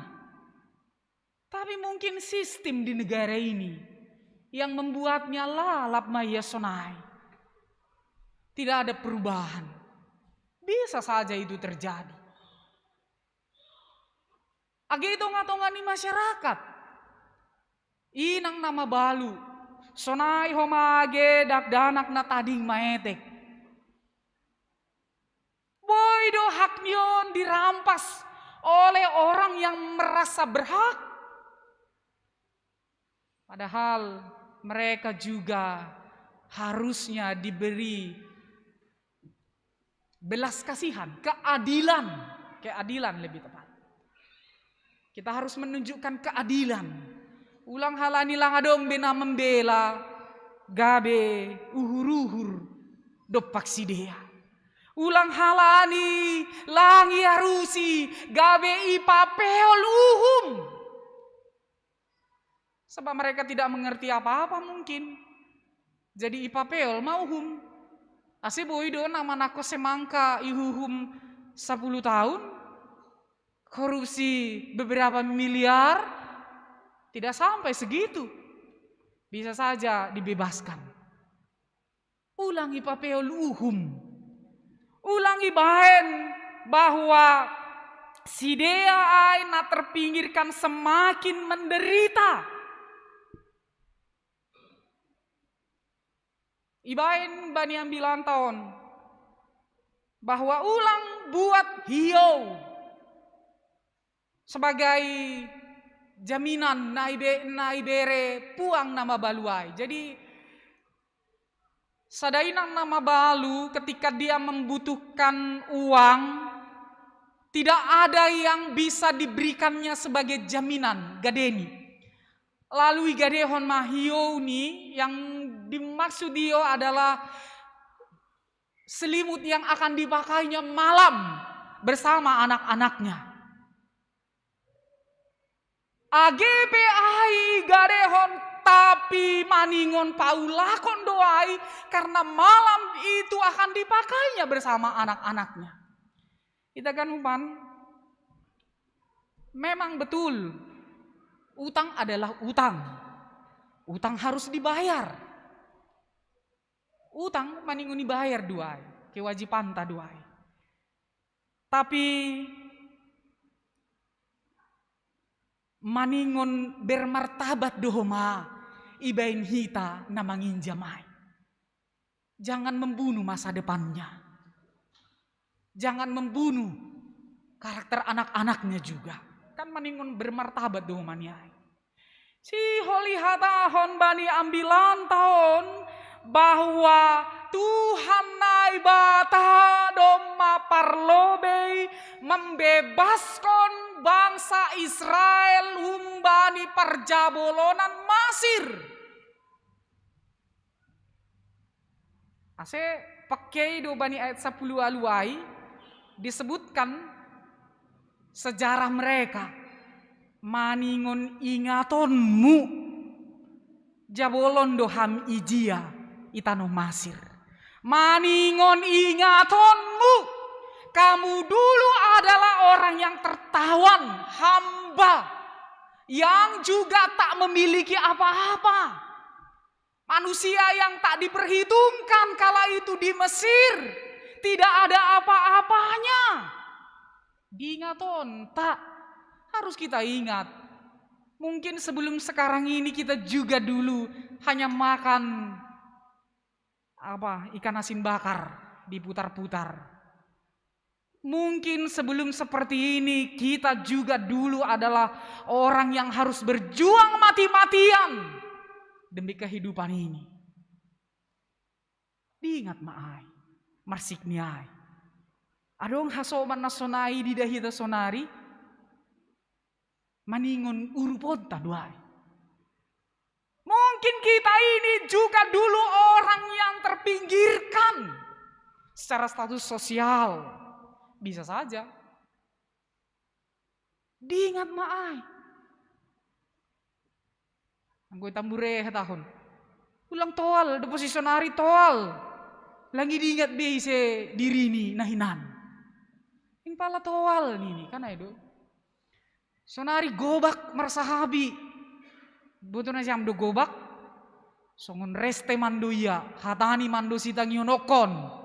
tapi mungkin sistem di negara ini yang membuatnya lalap ma ia sonai. Tidak ada perubahan. Bisa saja itu terjadi. Age tonga-tonga ni masyarakat. Inang na mabalu. Sonai homa age dakdanak na tading maetek. Boi do hak ni on dirampas oleh orang yang merasa berhak. Padahal mereka juga harusnya diberi belas kasihan, keadilan, keadilan lebih tepat. Kita harus menunjukkan keadilan. Ulang halani lang adong be na membela gabe uhur-uhur dompak sidea. Ulang halani lang iarusi gabe ipapeol uhum. Sebab mereka tidak mengerti apa-apa mungkin. Jadi ipapeol ma uhum. Ase boi do na manangko semangka ihuhum sepuluh tahun, korupsi beberapa miliar, tidak sampai segitu. Bisa saja dibebaskan. Ulang ipapeol uhum. Ulang ibaen bahwa sidea ai na terpinggirkan semakin menderita. Ibaen bani ambilanta on bahwa ulang buat hiou sebagai jaminan na ibe-, na ibere puang na mabalu ai. Jadi, sada inang na mabalu ketika dia membutuhkan uang, tidak ada yang bisa diberikannya sebagai jaminan, gadeni. Lalu igadehon ma hiou ni, yang dimaksud hiou adalah selimut yang akan dipakainya malam bersama anak-anaknya. Age pe ai igadehon, tapi maningon paulakon do ai, karena malam itu akan dipakainya bersama anak-anaknya. Ita ganupan, memang betul, utang adalah utang. Utang harus dibayar. Utang maningon ibayar do ai, kewajibanta do ai. Tapi maningon bermartabat do homa ibaen hita na manginjam ai. Jangan membunuh masa depannya. Jangan membunuh karakter anak-anaknya juga. Kan maningon bermartabat do homa ni ai. Sihol ihatahon bani ambilanta on bahwa Tuhan Naibata domma parlobei membebaskon bangsa Israel humbani parjabolonan Masir. Ase pake do bani ayat sapuluh ualu ai disebutkan sejarah mereka. Maningon ingatonmu, jabolon do ham ijia i tanoh Masir. Maningon ingatonmu, kamu dulu adalah orang yang tertawan, hamba yang juga tak memiliki apa-apa. Manusia yang tak diperhitungkan kala itu di Mesir, tidak ada apa-apanya. Diingatonta, harus kita ingat. Mungkin sebelum sekarang ini kita juga dulu hanya makan apa, ikan asin bakar diputar-putar. Mungkin sebelum seperti ini, kita juga dulu adalah orang yang harus berjuang mati-matian demi kehidupan ini. Diingat ma ai, marsik ni ai. Adong hasoman na sonai di dahi ta sonari, maningon uruponta do ai. Mungkin kita ini juga dulu orang yang terpinggirkan secara status sosial. Bisa saja. Diingat ma ai. Anggo tambure hatahon, ulang toal, do posisi sonari toal. Langi diingat be ise dirini na hinan. Impala toal nini, kan ai do. Sonari gobak marsahabi. Boto nasiam do gobak? Songon reste mando ia, hatani mando sitangihonhon.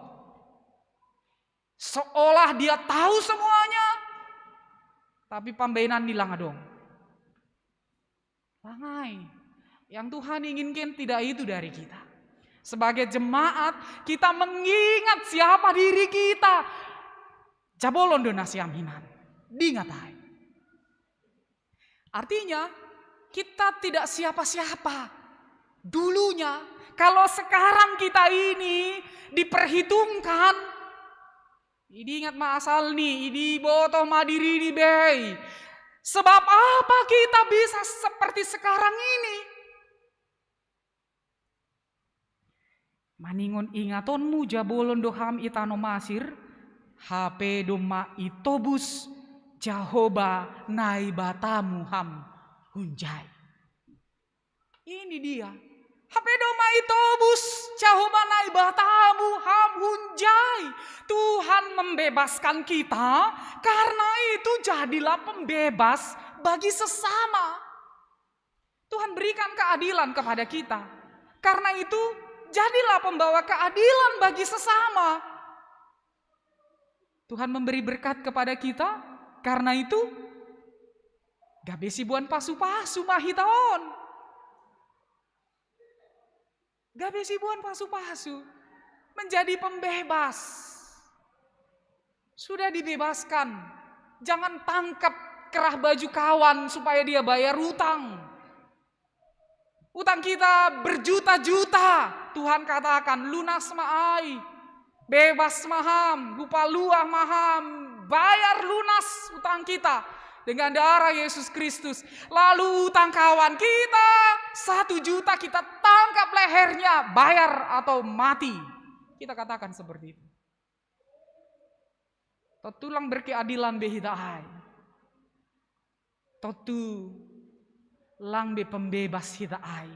Seolah dia tahu semuanya, tapi pambaenan ni lang adong. Lang ai. Yang Tuhan inginkan tidak itu dari kita. Sebagai jemaat, kita mengingat siapa diri kita. Jabolon do nasiam hinan. Diingat ai. Artinya, kita tidak siapa-siapa. Dulunya, kalau sekarang kita ini diperhitungkan, diingat ma asal ni, diboto ma diri ni bei. Sebab apa kita bisa seperti sekarang ini? Maningon ingatonmu jabolon do ham i tano Masir, hape domma itobus Jahowa Naibatamu ham hunjai. Ini dia. Hape domma itobus Jahowa Naibatamu ham hunjai. Tuhan membebaskan kita, karena itu jadilah pembebas bagi sesama. Tuhan berikan keadilan kepada kita. Karena itu, jadilah pembawa keadilan bagi sesama. Tuhan memberi berkat kepada kita. Karena itu, gabe siboan pasu-pasu ma hita on. Gabe siboan pasu-pasu. Menjadi pembebas. Sudah dibebaskan. Jangan tangkap kerah baju kawan supaya dia bayar utang. Utang kita berjuta-juta. Tuhan katakan, lunas ma ai. Bebas ma ham, hupaluah ma ham, bayar lunas utang kita dengan darah Yesus Kristus. Lalu utang kawan kita satu juta, kita tangkap lehernya, bayar atau mati. Kita katakan seperti itu. Tontu lang berkeadilan be hita ai. Tontu lang be pembebas hita ai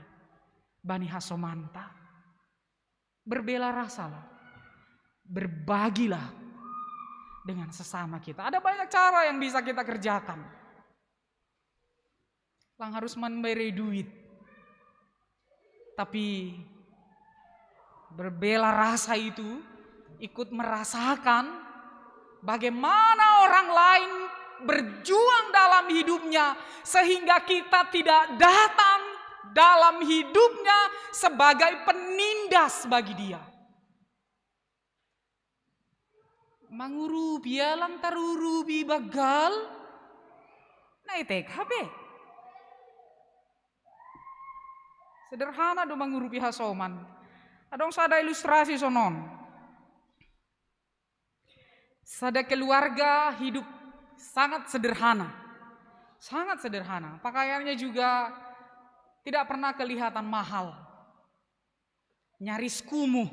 bani hasomanta. Berbela rasalah, berbagilah dengan sesama kita. Ada banyak cara yang bisa kita kerjakan. Lang harus memberi duit. Tapi berbela rasa itu ikut merasakan bagaimana orang lain berjuang dalam hidupnya, sehingga kita tidak datang dalam hidupnya sebagai penindas bagi dia. Mangurupi, alang tarurupi banggal, na etek hape. Sederhana do mangurupi hasoman. Adong sada ilustrasi sonon. Sada keluarga hidup sangat sederhana. Sangat sederhana. Pakaiannya juga tidak pernah kelihatan mahal. Nyaris kumuh.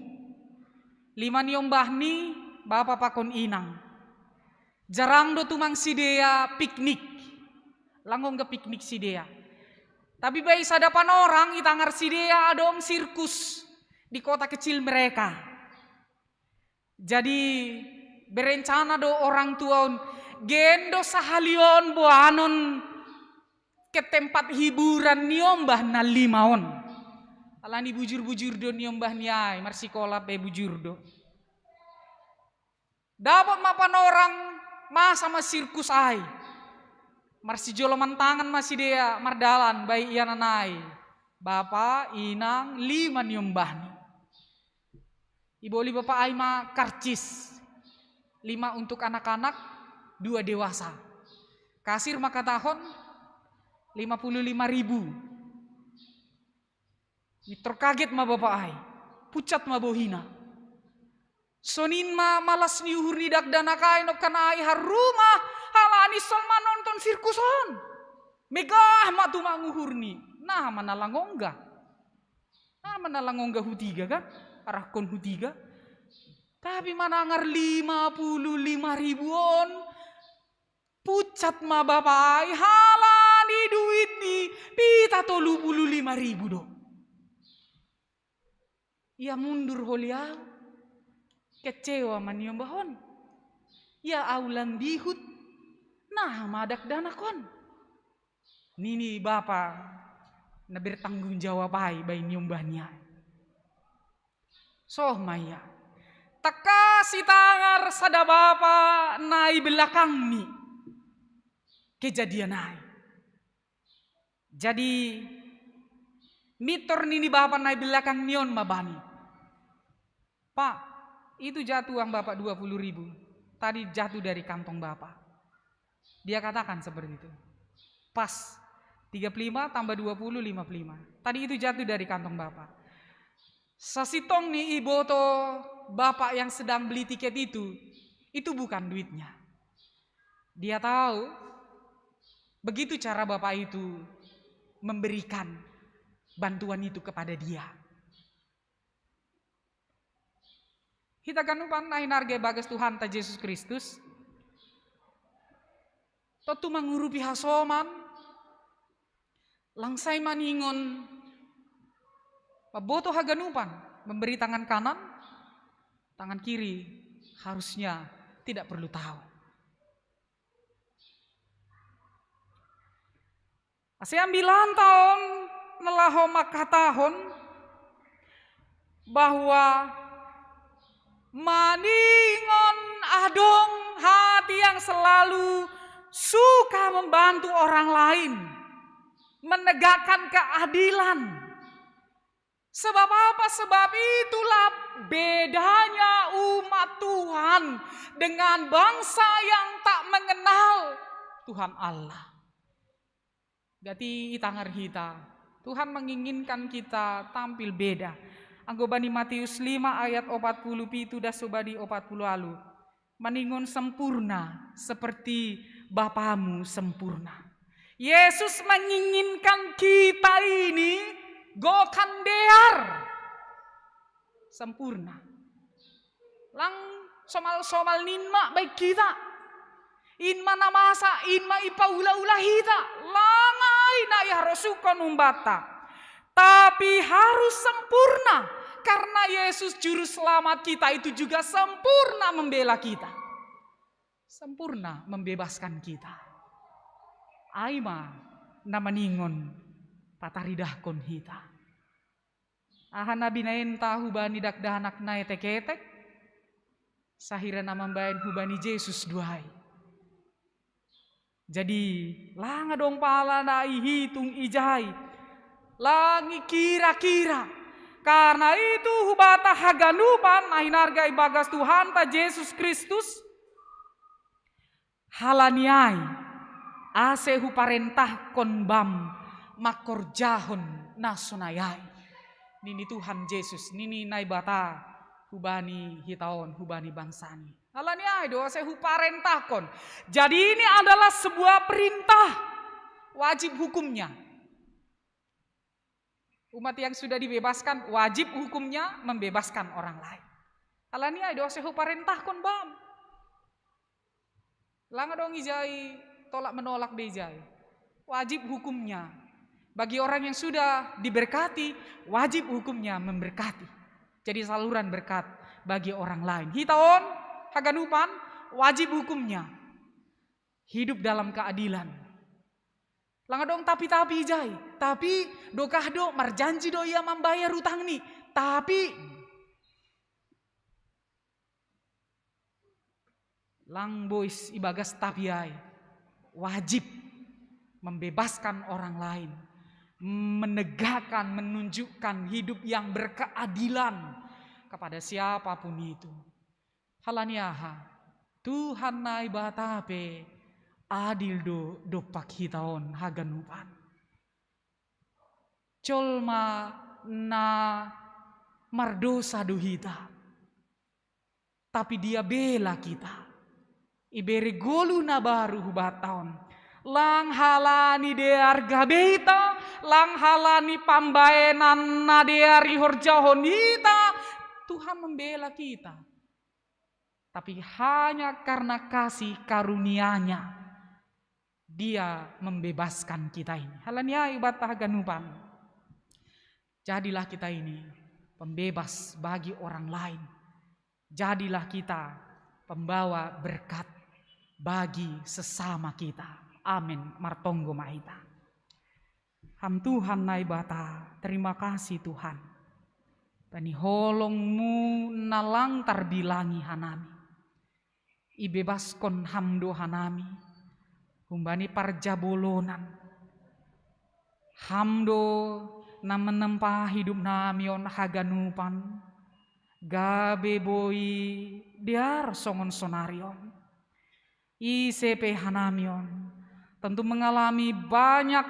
Lima ni ombah ni, bapa pakon inang. Jarang do tumang sidea piknik. Lang ongga piknik sidea. Tapi bai sada panorang i tangar sidea adong sirkus di kota kecil mereka. Jadi berencana do orang tua on, gen do sahali on boanon ke tempat hiburan ni ombah na lima on. Alani bujur-bujur do ni ombah ni ai, marsikola pe bujur do. Dapot ma panorang masa ma sirkus ai. Marsijoloman tangan ma sidea mardalan bai ianan ai. Bapa, inang, lima ni ombah ni. Iboli bapa ai ma karcis, lima untuk anak-anak, dua dewasa. Kasir ma katahon lima puluh lima ribu. Mitor kaget ma bapa ai, pucat ma bohina. Sonin ma malas ni uhur ni dakdanak ai nongkan ai haruma, halani sol manonton sirkus on. Megah ma tumang uhurni, naha ma na lang ongga. Naha ma na lang ongga hutiga kan, arahkon hutiga. Tapi manangar lima puluh lima ribu on, pucat ma bapa ai halani duit ni pita tolu puluh lima ribu do. Ia mundur holi au, kecewa ma niombahon. Ia au lang dihut, naha ma dakdanak on. Nini bapa na bertanggung jawab ai baen niombahni ai. Soh ma ia. Tangkas itangar sada bapa na i belakangni kejadian ai. Jadi mitor nini bapa na i belakangni on ma bani. Pak, itu jatuh uang bapak dua puluh ribu. Tadi jatuh dari kantong bapak. Dia katakan seperti itu. Pas, tiga puluh lima tambah dua puluh, lima puluh lima. Tadi itu jatuh dari kantong bapak. Sasintongni iboto bapak yang sedang beli tiket itu, itu bukan duitnya. Dia tahu begitu cara bapak itu memberikan bantuan itu kepada dia. Hita ganupan na hinarga i bagas Tuhanta Jesus Kristus, tontu mangurupi hasoman, lang sai maningon, mamboto haganupan, memberi tangan kanan, tangan kiri harusnya tidak perlu tahu. Asa ambilanta on na laho mangkatahon bahwa maningon adong hati yang selalu suka membantu orang lain, menegakkan keadilan. Sebab apa? Sebab itulah bedanya umat Tuhan dengan bangsa yang tak mengenal Tuhan Allah. Gati itangar hita, Tuhan menginginkan kita tampil beda. Anggo bani Matius lima ayat opat puluh pitu das sobadi opat puluh alu. Maningon sempurna seperti Bapamu sempurna. Yesus menginginkan kita ini gokan dear. Sempurna. Lang somal-somal ninma baik kita. Inma na masa, inma ipaula-ula hita. Lang ai na iharosuhkon umbanta. Tapi harus sempurna. Karena Yesus Juru Selamat kita itu juga sempurna membela kita. Sempurna membebaskan kita. Ai ma na maningon pataridahkon hita. Aha na binaenta hubani dakdanak na etek-etek? Sahira na mambaen hubani Jesus do ai. Jadi, lang adong pala na ihitung ijai. Lang ikira-kira. Karena itu hubata haganupan na hinarga i bagas Tuhanta Jesus Kristus. Halani ai, ase huparentahkon bam mangkorjahon na sonai ai. Nini Tuhan Jesus, nini Naibata hubani hita on, hubani bangsani. Halani ai do ase huparentahkon. Jadi ini adalah sebuah perintah, wajib hukumnya. Umat yang sudah dibebaskan wajib hukumnya membebaskan orang lain. Halani ai do ase huparentahkon bam. Lang adong ijai tolak menolak be ijai. Wajib hukumnya. Bagi orang yang sudah diberkati, wajib hukumnya memberkati. Jadi saluran berkat bagi orang lain. Hita on, haganupan, wajib hukumnya hidup dalam keadilan. Lang adong tapi-tapi ijai. Tapi dokah do, marjanji do ia mambayar utangni. Tapi lang bois ibagas tapi ai. Wajib membebaskan orang lain, menegakkan, menunjukkan hidup yang berkeadilan pada siapapun itu. Halani aha? Tuhan Naibata pe adil do dompak hita on haganupan. Jolma na mardosa do hita, tapi Dia bela kita. Ibere golu na baru hubata on. Lang halani dear gabe hita, lang halani pambaenan na dear ihorjahon hita, Tuhan membela kita. Tapi hanya karena kasih karunia-Nya, Dia membebaskan kita ini. Halani aha, hubata haganupan, jadilah kita ini pembebas bagi orang lain. Jadilah kita pembawa berkat bagi sesama kita. Amin. Martonggo ma hita. Ham Tuhan Naibata, terima kasih Tuhan. Bani holong-Mu na lang tarbilangi hanami. Ibebaskon Ham do hanami humbani parjabolonan. Ham do na menempa hidup nami on haganupan, gabe boi dear songon sonari on. Ise pe hanami on tentu mengalami banyak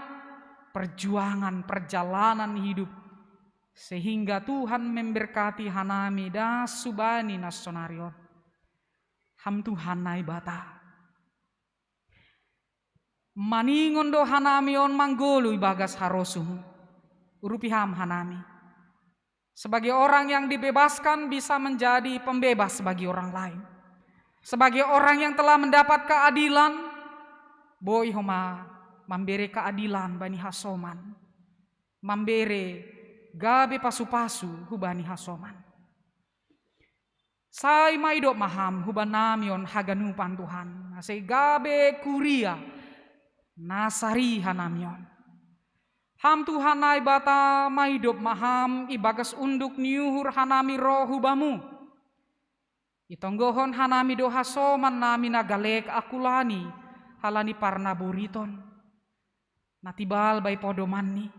perjuangan perjalanan hidup, sehingga Tuhan memberkati hanami das hubani na sonari on. Ham Tuhan Naibata, maningon do hanami on manggolu ibagas harosuM. Urupi Ham hanami. Sebagai orang yang dibebaskan bisa menjadi pembebas bagi orang lain. Sebagai orang yang telah mendapat keadilan, boi Ho ma mambere keadilan bani hasoman, mambere gabe pasu-pasu hubani hasoman. Sai maidop ma Ham hubanami on haganupan Tuhan, ase gabe kuria na sari hanami on. Ham Tuhan Naibata, maidop ma Ham ibagas unduk ni uhur hanami ro hu Bamu. Itonggohon hanami do hasoman nami na galek Akulani halani parnaboriton, na tibal bai podomanni.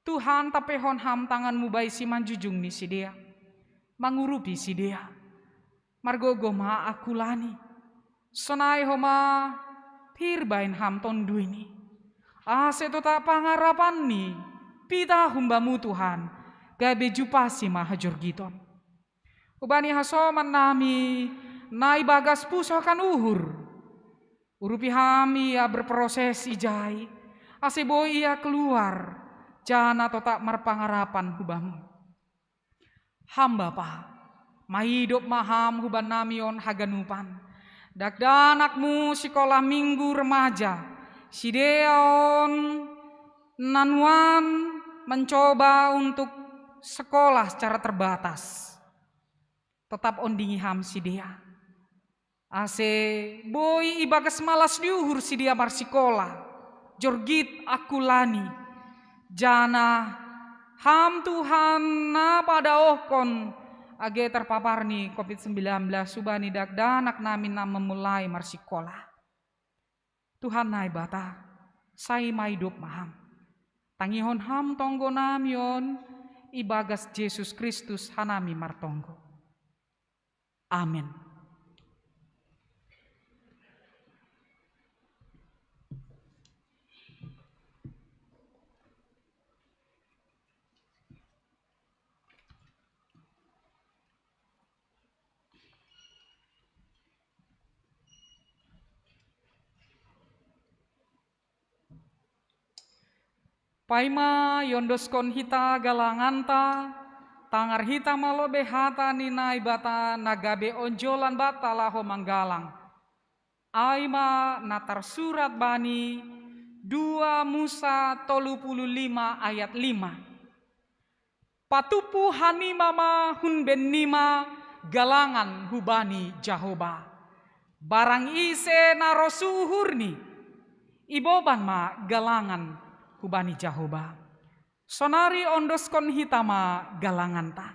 Tuhan, tampehon Ham tanganMu bai simanjujung ni sidea, mangurupi sidea. Margogo ma Akulani. Sonai homa pir baen Ham tonduyni, ase totap pangarapanni pitah humbamu Tuhan, gabe jupasi ma hajorgiton. Hubani hasoman nami na ibagas pusokan uhur, urupi Ham ia berproses ijai, ase boi ia keluar jana totap marpangarapan hubamu. Ham Bapa, maidop ma Ham hubanami on haganupan. Dakdanakmu sikolah minggu remaja, sidea on nanuan mencoba untuk sekolah secara terbatas. Totap ondingi Ham sidea, ase boi ibagas malas ni uhur sidea marsikola, jorgit Akulani. Jana Ham Tuhan na padaohkon age terpapar ni covid sembilan belas hubani dakdanak nami na memulai marsikola. Tuhan Naibata, sai maidop ma Ham. Tangihon Ham tonggo nami on ibagas Jesus Kristus hanami martonggo. Amen. Paima iondoskon hita galanganta, tangar hita ma lobei hata ni Naibata na gabe onjolan banta laho manggalang. Ai ma na tarsurat bani dua Musa tolu puluh lima ayat lima. Patumpu hanima ma hun bennima galangan hubani Jahoba. Barang ise na ro suhurni, iboban ma galangan hubani Jahoba. Sonari ondoskon hita ma galanganta.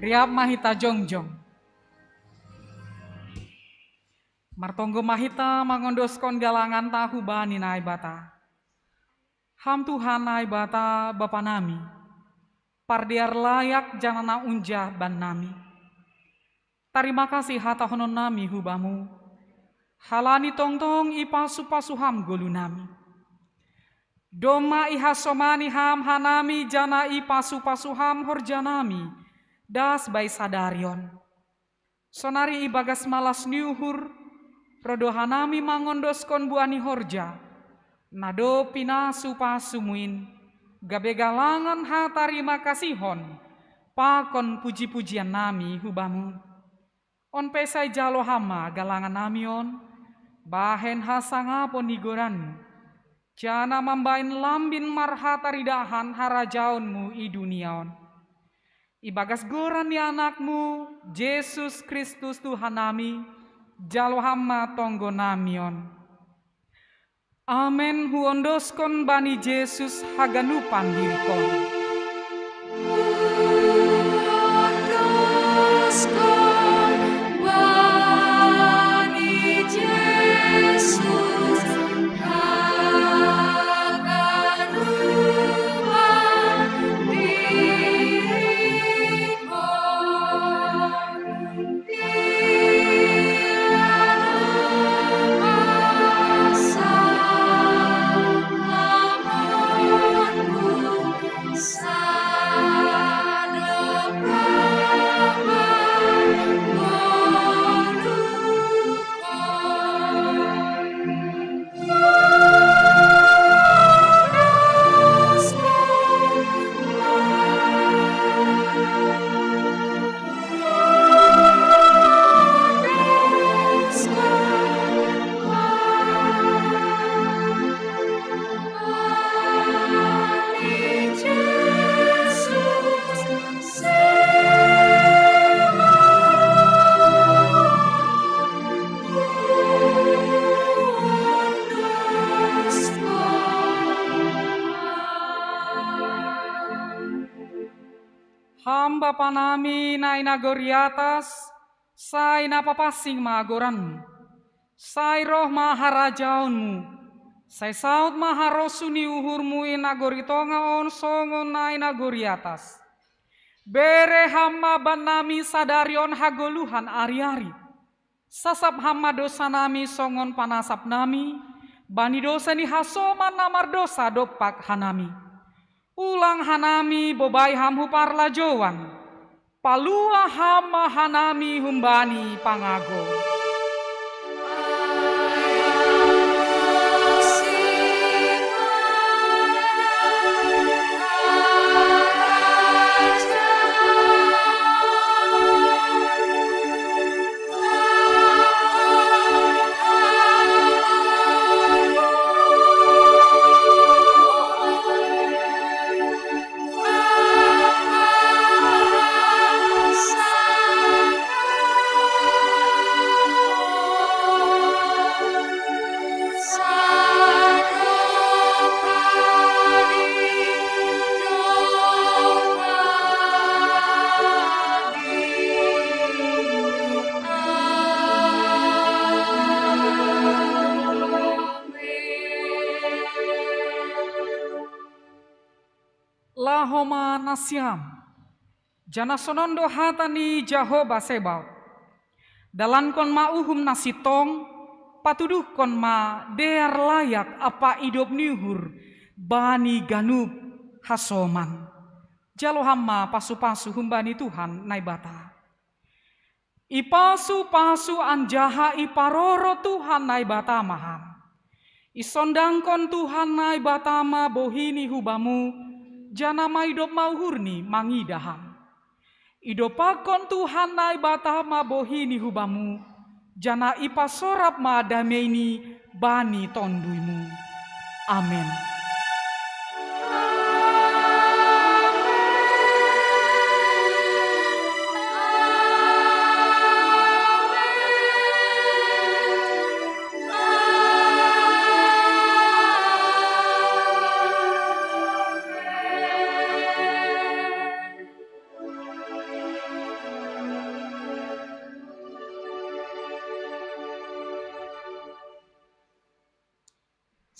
Riap ma hita jongjong. Martonggo ma hita mangondoskon galangan ta hu bani Naibata. Ham Tuhan Naibata Bapa nami, pardear layak janah na unjah bannami. Tarima kasih hatahonon nami hu Bamu, halani tongtong ipasu-pasu Ham goluh nami. Domma ihasomani Ham hanami janah ipasu-pasu Ham horja nami, das bai sadari on. Sonari ibagas malas ni uhur, roh do hanami mangondoskon buah ni horja, na dob pinasu-pasuMu in, gabe galangan hatarima kasihon pakon puji-pujian nami hu Bamu. On pe sai jalo Ham ma galangan nami on, bahen hasangapon ni goranMu, janah mambahen lambin marhataridahan harajaonMu i dunia on. Ibagas goran ni AnakMu, Jesus Kristus Tuhan nami, jalo Ham ma tonggo nami on. Amen. Huondoskon bani Jesus haganupan diringKon. Huondoskon bani Jesus haganupan diringKon. Ham Bapa nami na i nagori atas, sai na papansing ma goranMu. Sai roh ma harajaonMu. Sai saut ma harosuh ni uhurMu i nagori tonga on songon na i nagori atas. Bere Ham ma bannami sadari on hagoluhan ari-ari. Sasap Ham ma dosanami songon panasapnami bani dousa ni hasoman na mardousa dompak hanami. Ulang hanami bobai Ham hu parlajouan. Palua Ham ma hanami humbani pangago. Laho ma nasiam. Janah sonon do hata ni Jahowa Sebaot: Dalankon ma uhum na sintong, patuduhkon ma dear layak ampa idop ni uhur bani ganup hasoman. Jalo Ham ma pasu-pasu humbani Tuhan Naibata. Ipasu-pasu anjaha iparoro Tuhan Naibata ma Ham. Isondangkon Tuhan Naibata ma bohiNi hu Bamu, janah maidop ma uhurNi mangidah Ham. Idompakkon Tuhan Naibata ma bohiNi hu Bamu, janah ipasorap ma dameiNi bani tonduyMu. Amen.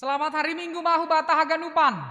Selamat hari Minggu, Mahu Bata Haganupan.